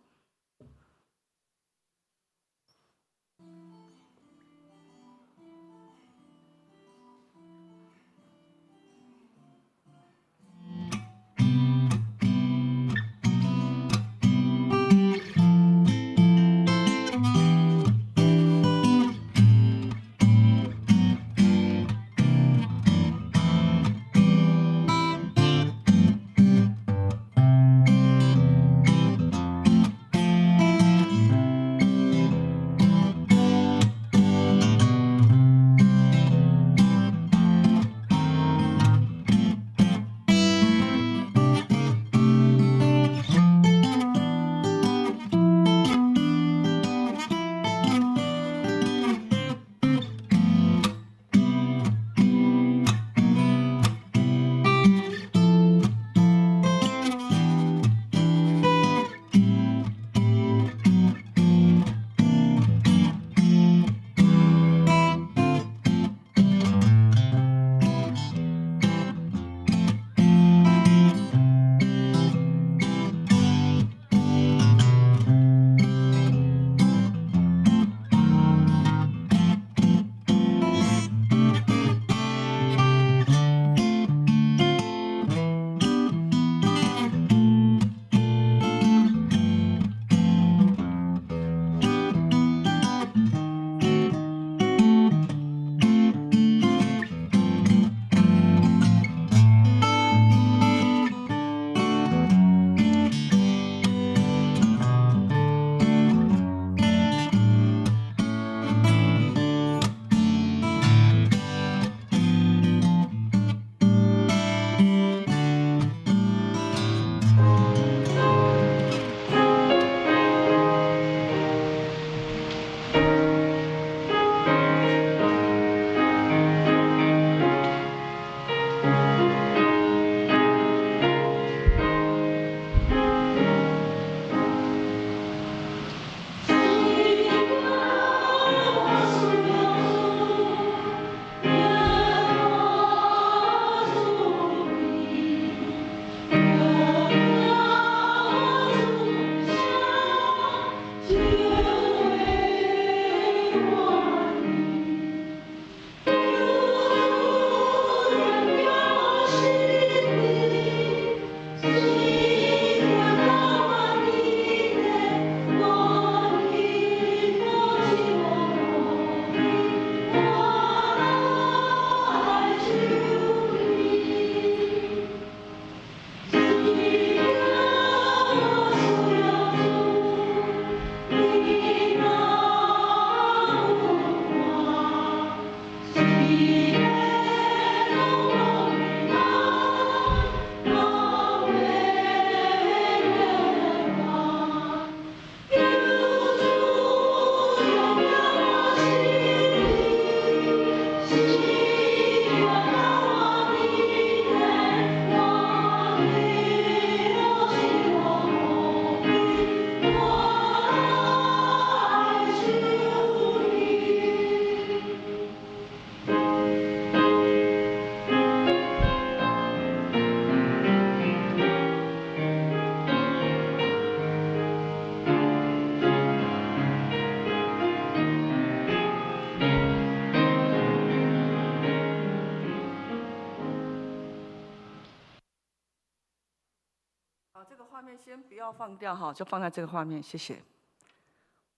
畫面先不要放掉哈，就放在這個畫面，謝謝。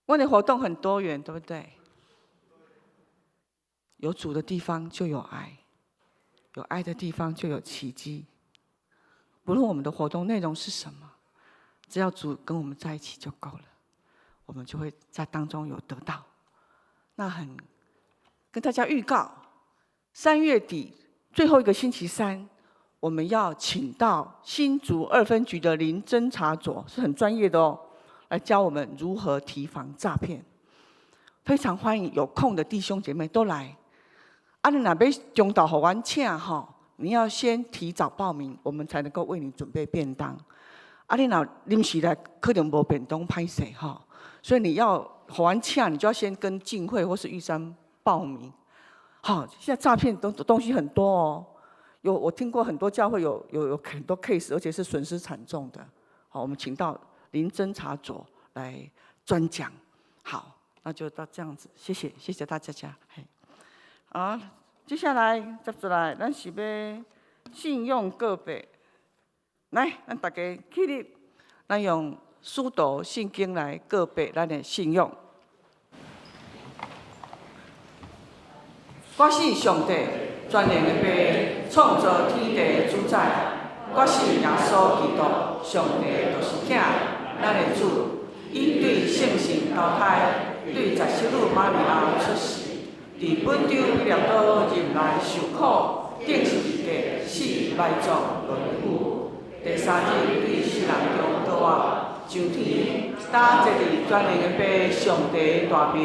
我的活動很多元，對不對？有主的地方就有愛，有愛的地方就有奇蹟。不論我們的活動內容是什麼，只要主跟我們在一起就夠了，我們就會在當中有得到。那很跟大家預告，3月底最後一個星期三，我們要請到新竹二分局的林偵查佐，是很專業的哦，來教我們如何提防詐騙。非常歡迎有空的弟兄姐妹都來。啊，你若欲中晝予阮請吼，你要先提早報名，我們才能夠為你準備便當。啊，你若臨時來，可能無便當，歹勢吼。所以你要予阮請，你就要先跟浸會或是玉山報名。好，現在詐騙東西很多哦，有我聽過很多教會有很多 case，而且是損失慘重的。好，我們請到林偵查佐來專講。好，那就到這樣子，謝謝，謝謝大家。嘿，好，接下來接下來，咱是欲信用告白。來，咱大家起立，咱用使徒信經來告白咱的信用。我信上帝，全能的父，創造天地的主宰。我信耶穌基督，上帝的獨生囝，咱的主。伊對聖神投胎，對十聖女瑪利亞出世，佇本丟彼拉多入內受苦，釘十字架，死埋葬，落地府。第三日對死人中復活，上天，搭坐佇全能的父上帝大爿，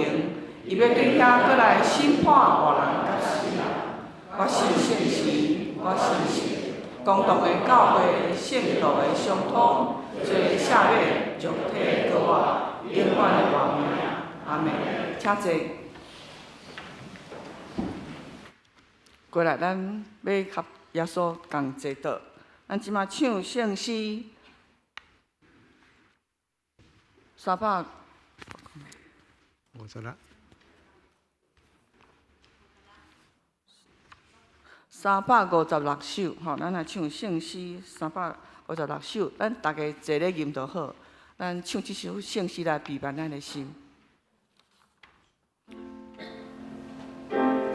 伊欲對遐閣來審判活人佮死人。我信聖神，我信聖公同的教會，聖徒的相通，罪赦免，肉體復活，永遠的活命。阿們，請坐。過來，咱欲佮耶穌仝齊禱。咱這馬唱聖詩三百五十六。 356首，吼，咱來唱聖詩356首，咱大家坐咧吟就好。咱唱這首聖詩來備辦咱的心。 Amen.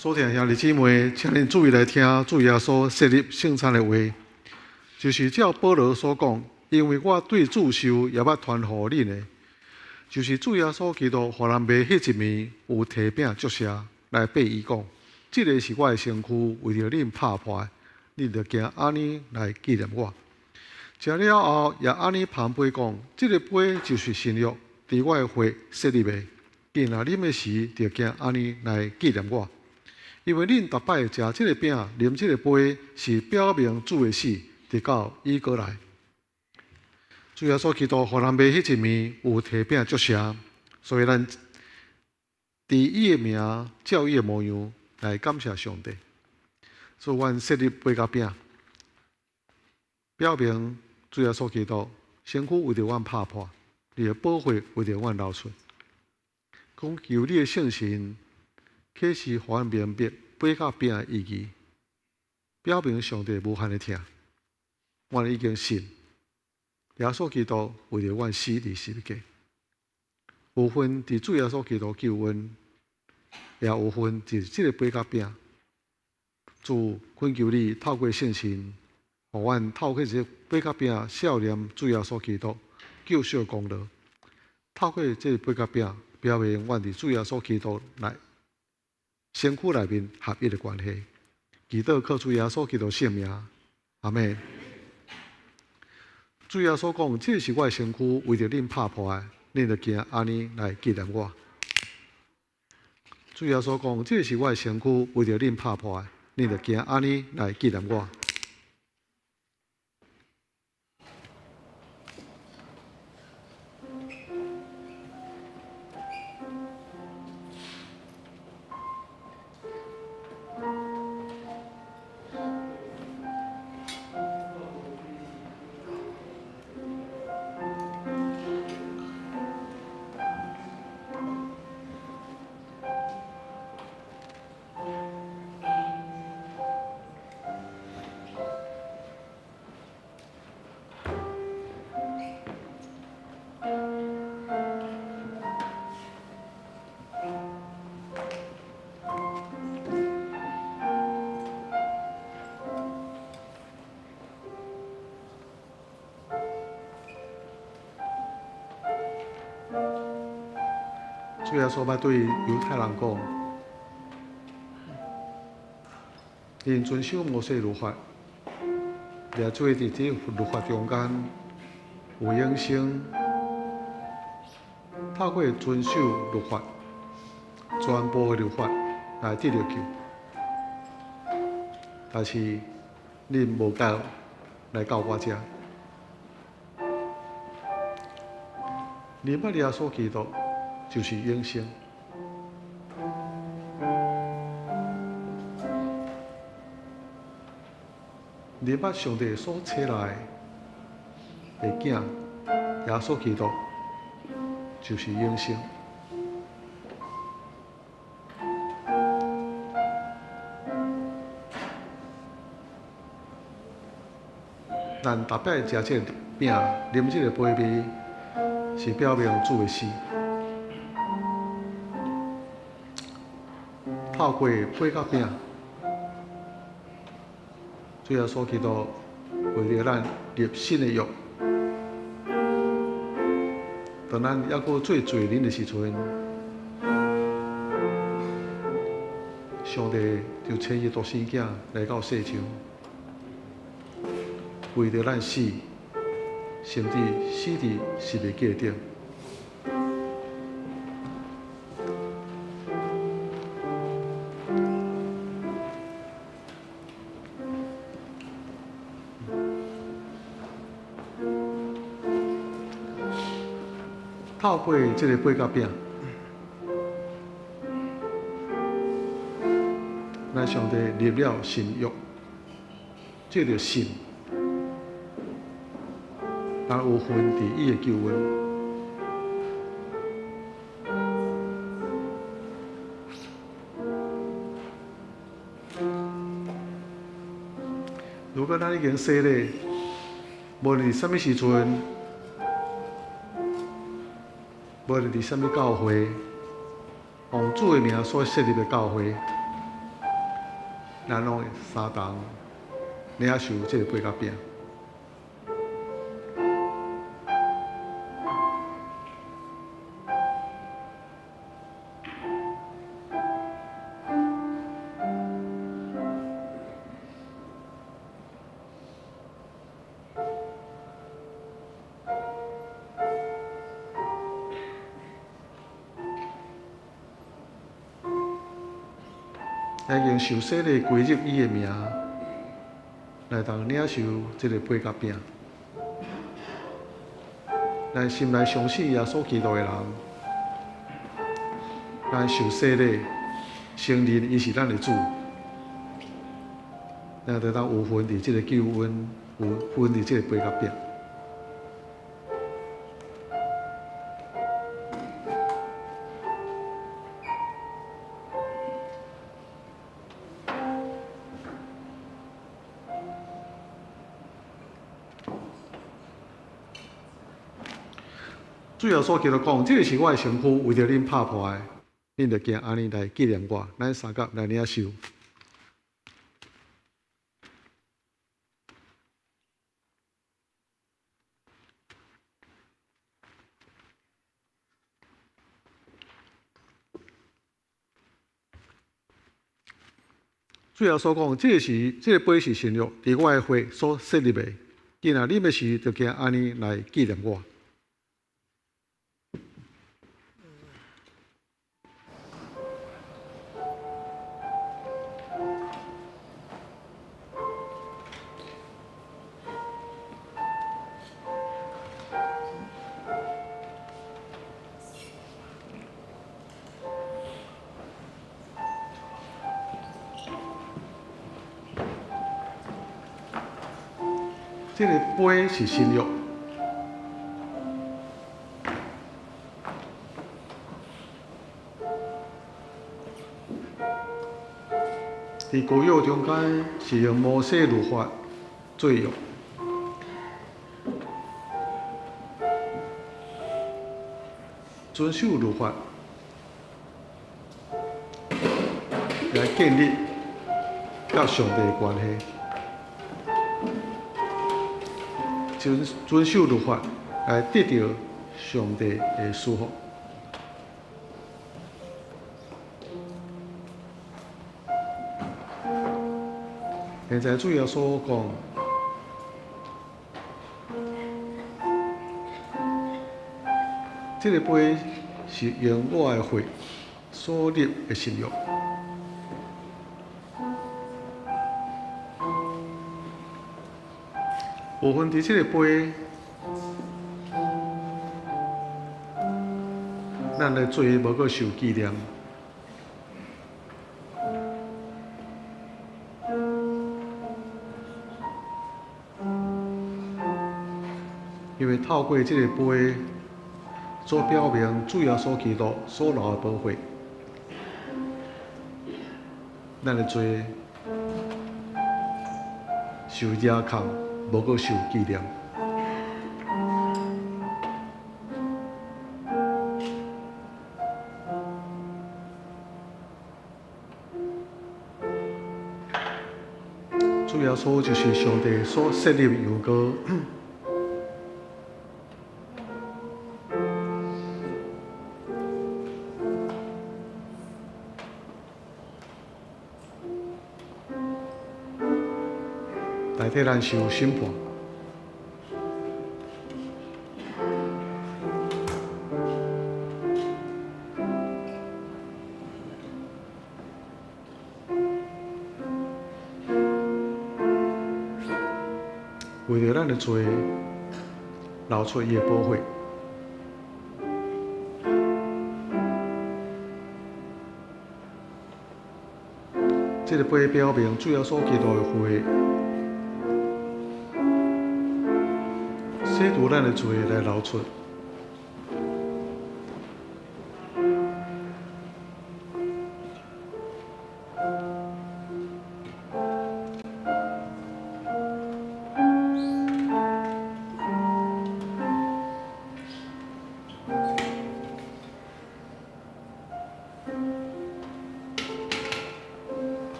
所聽兄弟姊妹，請恁注意來聽，主耶穌設立聖餐的話，就是照保羅所講，因為我對主受也捌傳予恁的，就是主耶穌基督予人賣彼一暝，有提餅祝謝來擘伊講，這个是我的身軀，為著恁拍破的，恁著行按呢來紀念我。食了後，也按呢捧杯講，這个杯就是新約，佇我的血設立的。見若啉的時，著行按呢來紀念我。因為恁逐擺食這个餅、啉這个杯，是表明主的死，直到伊閣來。主耶穌基督予人賣彼一暝，有提餅祝謝，所以咱佇伊的名，照伊的模樣來感謝上帝。所以，阮設立杯佮餅，表明主耶穌基督身軀為著阮拍破，伊的寶血為著阮流出。講求你的聖神啟示，予阮明白杯佮餅的意義，表明上帝無限的疼。阮已經信耶穌基督為著阮死佇十字架，有份佇主耶穌基督救恩，也有份佇這个杯佮餅。主懇求你透過聖神，予阮透過這个杯佮餅，思念主耶穌基督救贖功勞。透過這个杯佮餅，表明阮佇主耶穌基督內身軀內面合一的關係。祈禱靠主耶穌基督聖名，阿們。主耶穌講：這是我的身軀，為著恁拍破的，恁著行按呢來紀念我。主耶穌講：這是我的身軀，為著恁拍破的，恁著行按呢來紀念我。主耶穌捌對猶太人講：𪜶遵守摩西律法，掠做佇這律法中間有永生，透過遵守律法，全部的律法來得著救。但是恁無到來到我遮，恁捌耶穌基督就是永生。恁捌上帝所差來的囝耶穌基督，就是永生。咱逐擺食這个餅、啉這个杯麵，是表明主的死。透過杯佮餅，主耶穌基督為著咱立新的約。當咱猶閣做罪人的時陣，上帝就差伊獨生囝來到世上，為著咱死，甚至死佇十字架頂。透過這个杯佮餅，咱上帝立了新約，這個信，咱有份佇伊的救恩。如果咱已經洗禮，無論佇啥物時陣，無論佇啥物教會，奉主的名所設立的教會，咱攏會相同領受這個杯佮餅。已經受洗禮歸入伊的名，來當領受這個杯佮餅。咱心內相信耶穌基督的人，咱受洗禮，承認伊是咱的主，咱就當有份佇這個救恩，有份佇這個杯佮餅。主耶穌基督講：這个是我的身軀，為著恁拍破的，恁著行按呢來紀念我。咱相佮來領受。主耶穌講：這个是這个杯是新約，佇我的血所設立的。囝若啉的時，著行按呢來紀念我。這个杯是新約。佇舊約中間是用摩西律法做約，遵守律法來建立佮上帝的關係，遵守律法來得著上帝的祝福。現在主耶穌講，這個杯是用我的血所立的新約。有份佇這個杯，咱的罪無閣受紀念。因為透過這個杯，所表明主耶穌基督所流的寶血，咱的罪受壓控，無閣受紀念。主耶穌就是上帝所設立的羊羔。代替咱受審判。為著咱的罪，流出伊的寶血。這個杯表明主耶穌基督的血，洗除咱的罪來流出。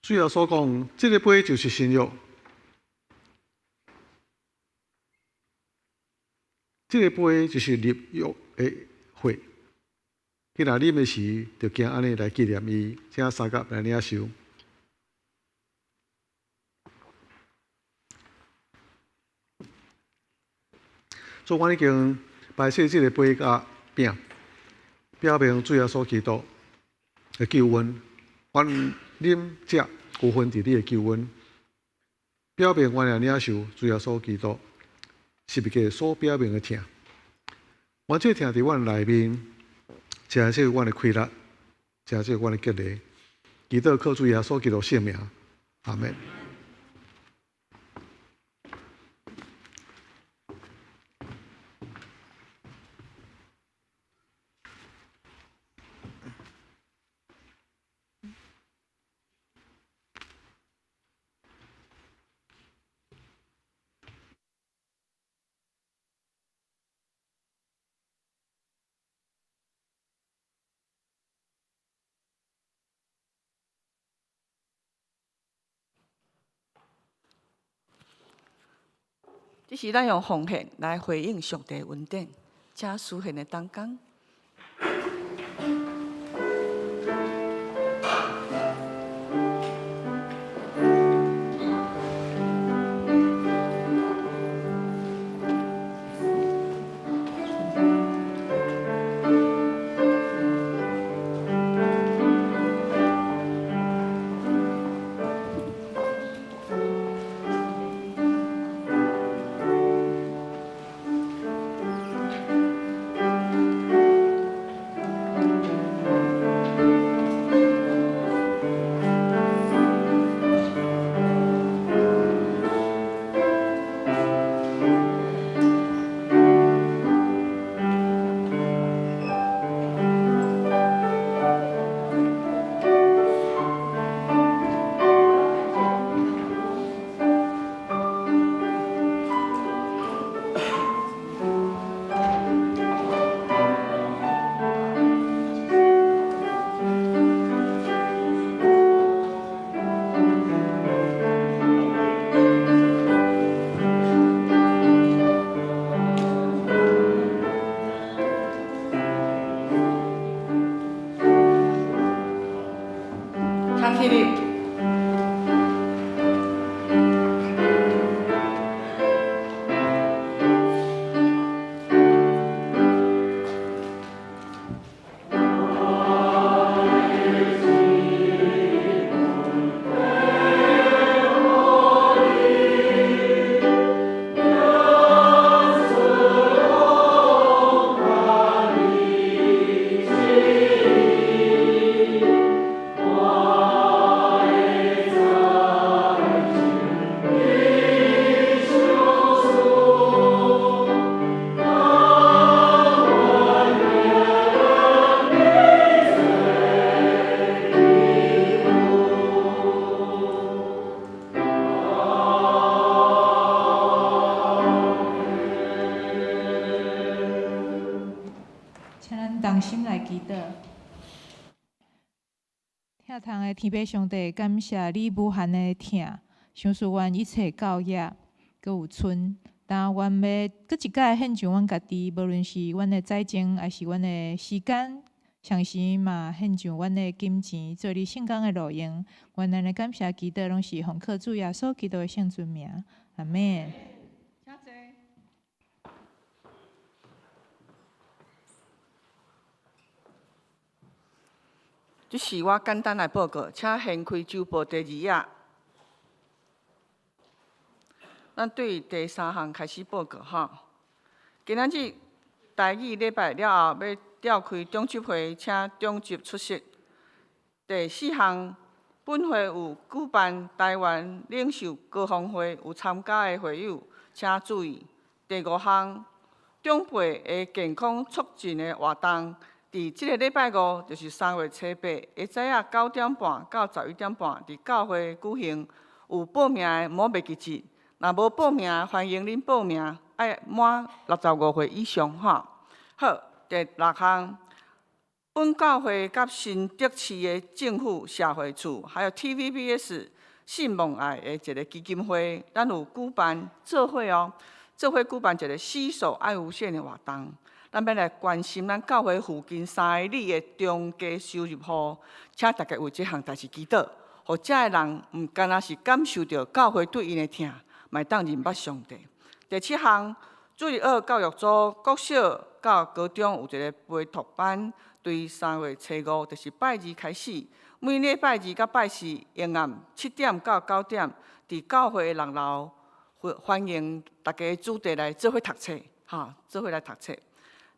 主耶穌講，這个杯就是新約，這个杯就是立約的血。彼若啉的時，就行按呢來紀念伊，請相佮來領受。主，阮已經擺設這个杯佮餅，表明主耶穌基督的救恩。阮啉食有份佇你的救恩，表明阮也領受主耶穌基督十字架所表明的疼。阮這疼佇阮內面，誠是阮的快樂，誠是阮的激勵。祈禱靠主耶穌基督聖名，阿們。這是咱用奉獻來回應上帝恩典，請司獻的同工。請起立。請咱同心來祈禱。疼痛的天父上帝，感謝你無限的疼，賞賜阮一切教業，閣有賰。但阮欲閣一擺獻上阮家己，無論是阮的才情，抑是阮的時間，同時嘛獻上阮的金錢，做你聖工的路用。阮按呢感謝祈禱，攏是奉靠主耶穌基督的聖尊名。阿們。請坐。這是我簡單來報告，請掀開週報第二頁。咱對第三項開始報告吼。今仔日台語禮拜了後，欲召開長執會，請長執出席。第四項，本會有舉辦台灣領袖高峰會，有參加的會友，請注意。第五項，長輩的健康促進的活動，佇這个禮拜五，就是3月初八，下早仔9點半到11點半，佇教會舉行。有報名的，莫袂記得；若無報名，歡迎恁報名，愛滿65歲以上吼。好，第六項，本教會佮新竹市的政府社會處，還有 TVBS 信望愛的一个基金會，咱有舉辦做伙哦，做伙舉辦一個攜手愛無限的活動。咱欲來關心咱教會附近3里的中低收入戶，請大家為這項代誌祈禱，予遮的人毋干焦是感受著教會對𪜶的疼，嘛會當認捌上帝。第七項，主日學教育組國小到高中有一个陪讀班，對3月初5，就是拜二開始，每禮拜二佮拜四，下暗7點到9點，佇教會的六樓，歡迎大家子弟來做伙讀冊，哈，做伙來讀冊。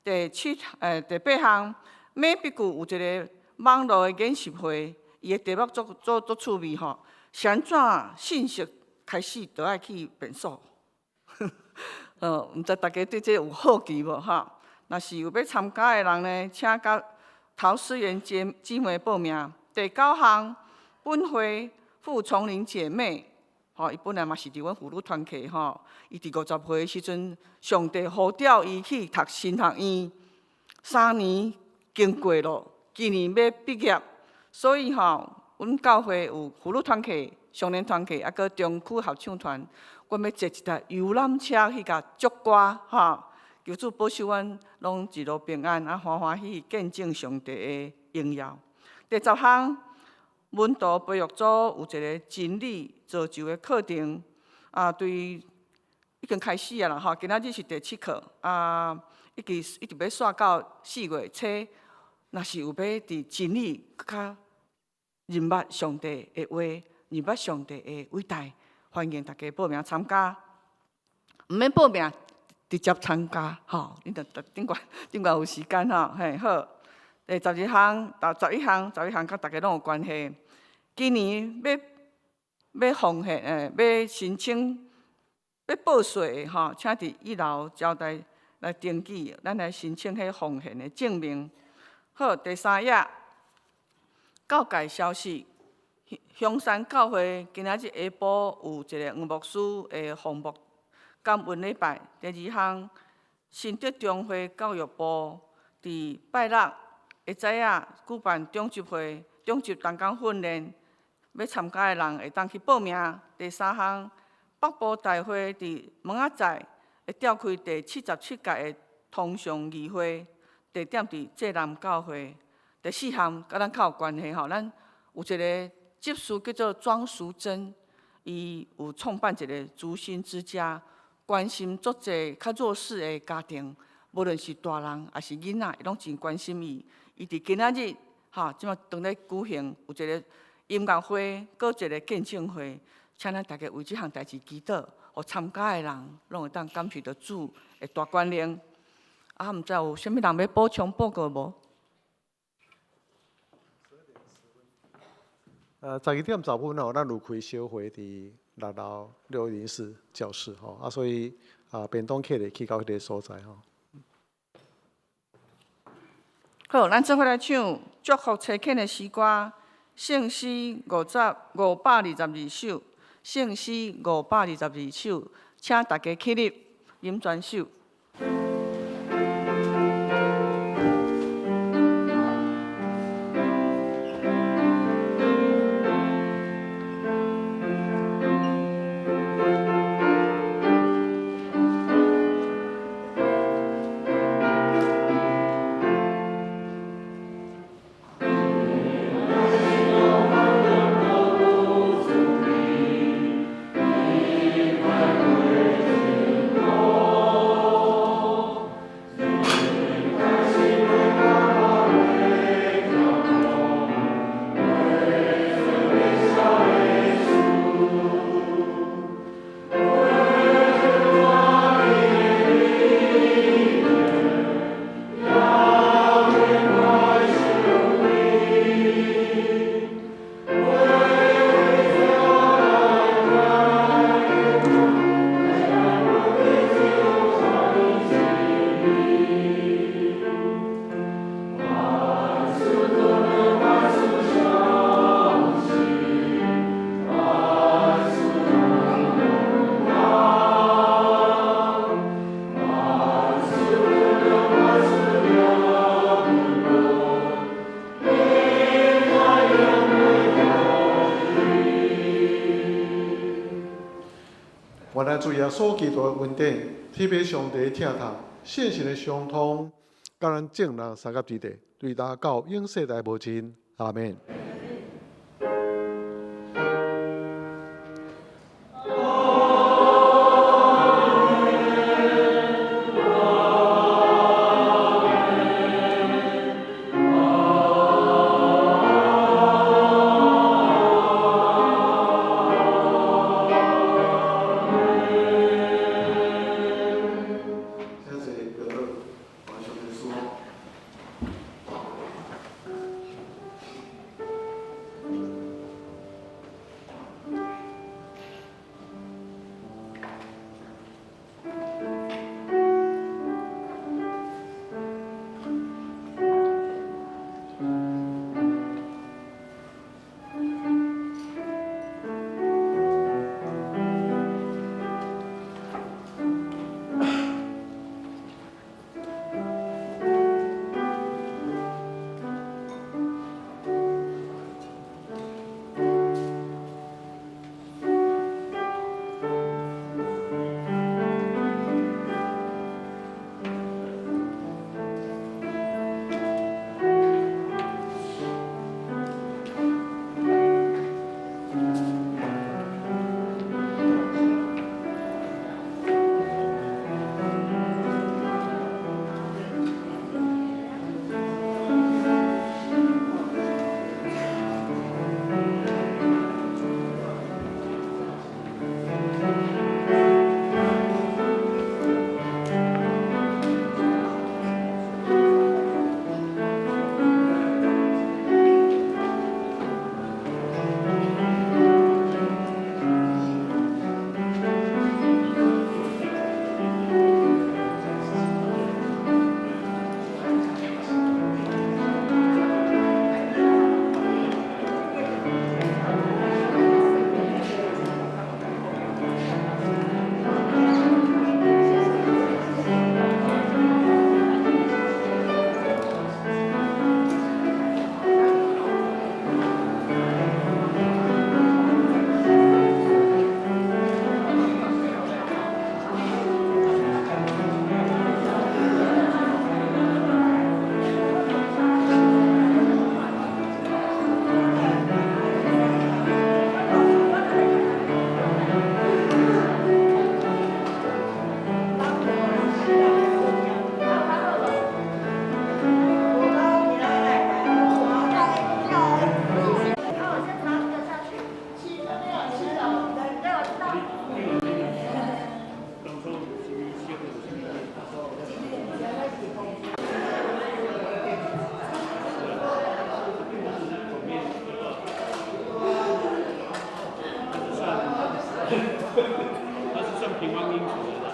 第七，第八項，每筆久有一个網路的研習會，伊的題目足足足趣味吼，是按怎信息開始都愛去便所？毋知大家對這有好奇無吼？若是有欲參加的人呢，請佮陶思源姐姊妹報名。第九項，本會傅崇玲姐妹，吼，伊本來嘛是佇阮婦女團契吼，伊佇50歲的時陣，上帝呼召伊去讀神學院，3年經過咯，今年欲畢業，所以吼，阮教會有婦女團契、少年團契，猶閣中區合唱團，阮欲坐一台遊覽車去共祝歌，吼，求主保守阮攏一路平安，啊歡歡喜喜見證上帝的榮耀。第十項，門徒培育組有一个真理造就的課程，啊，對已經開始啊啦吼，今仔日是第七課，啊，一直一直欲煞到4月初，若是有欲佇真理閣較認捌上帝的話，認捌上帝的偉大，歡迎大家報名參加。毋免報名，直接參加吼，你著頂懸頂懸有時間吼，嘿好。第十二項到十一項，十一項佮大家攏有關係。今年欲欲奉獻，欲申請欲報稅的吼，請佇一樓招待來登記，咱來申請彼奉獻的證明。好，第三頁，教界消息，香山教會今仔日下晡有一个黃牧師的奉牧感恩禮拜。第二項，新竹中會教育部佇拜六下早仔舉辦長執會、長執同工訓練，欲參加的人會當去報名。第三項，北部大會佇明仔載會召開第77屆的通常議會，地點佇濟南教會。第四項，佮咱較有關係吼，咱有一个執事叫做莊淑珍，伊有創辦一个燭心之家，關心足濟較弱勢的家庭，無論是大人抑是囡仔，伊攏真關心伊。伊佇今仔日，吼，這馬當咧舉行有一个音樂會，閣一个見證會，請咱大家為這項代誌祈禱，予參加的人攏會當感受著主的大權能。啊，毋知有啥物人欲補充報告無？12點10分吼，咱有開小會佇六樓604教室吼，啊，所以啊，便當客會去到彼个所在吼。好，咱做伙來唱祝福差遣的詩歌，聖詩522首，聖詩522首，請大家起立，飲全手。主耶穌基督的恩典，天父上帝疼痛，聖神的相通，佮咱眾人相佮佇咧，對今到永世代無盡。阿門。請坐，表哥，願上帝賜福。他是算平方英尺的。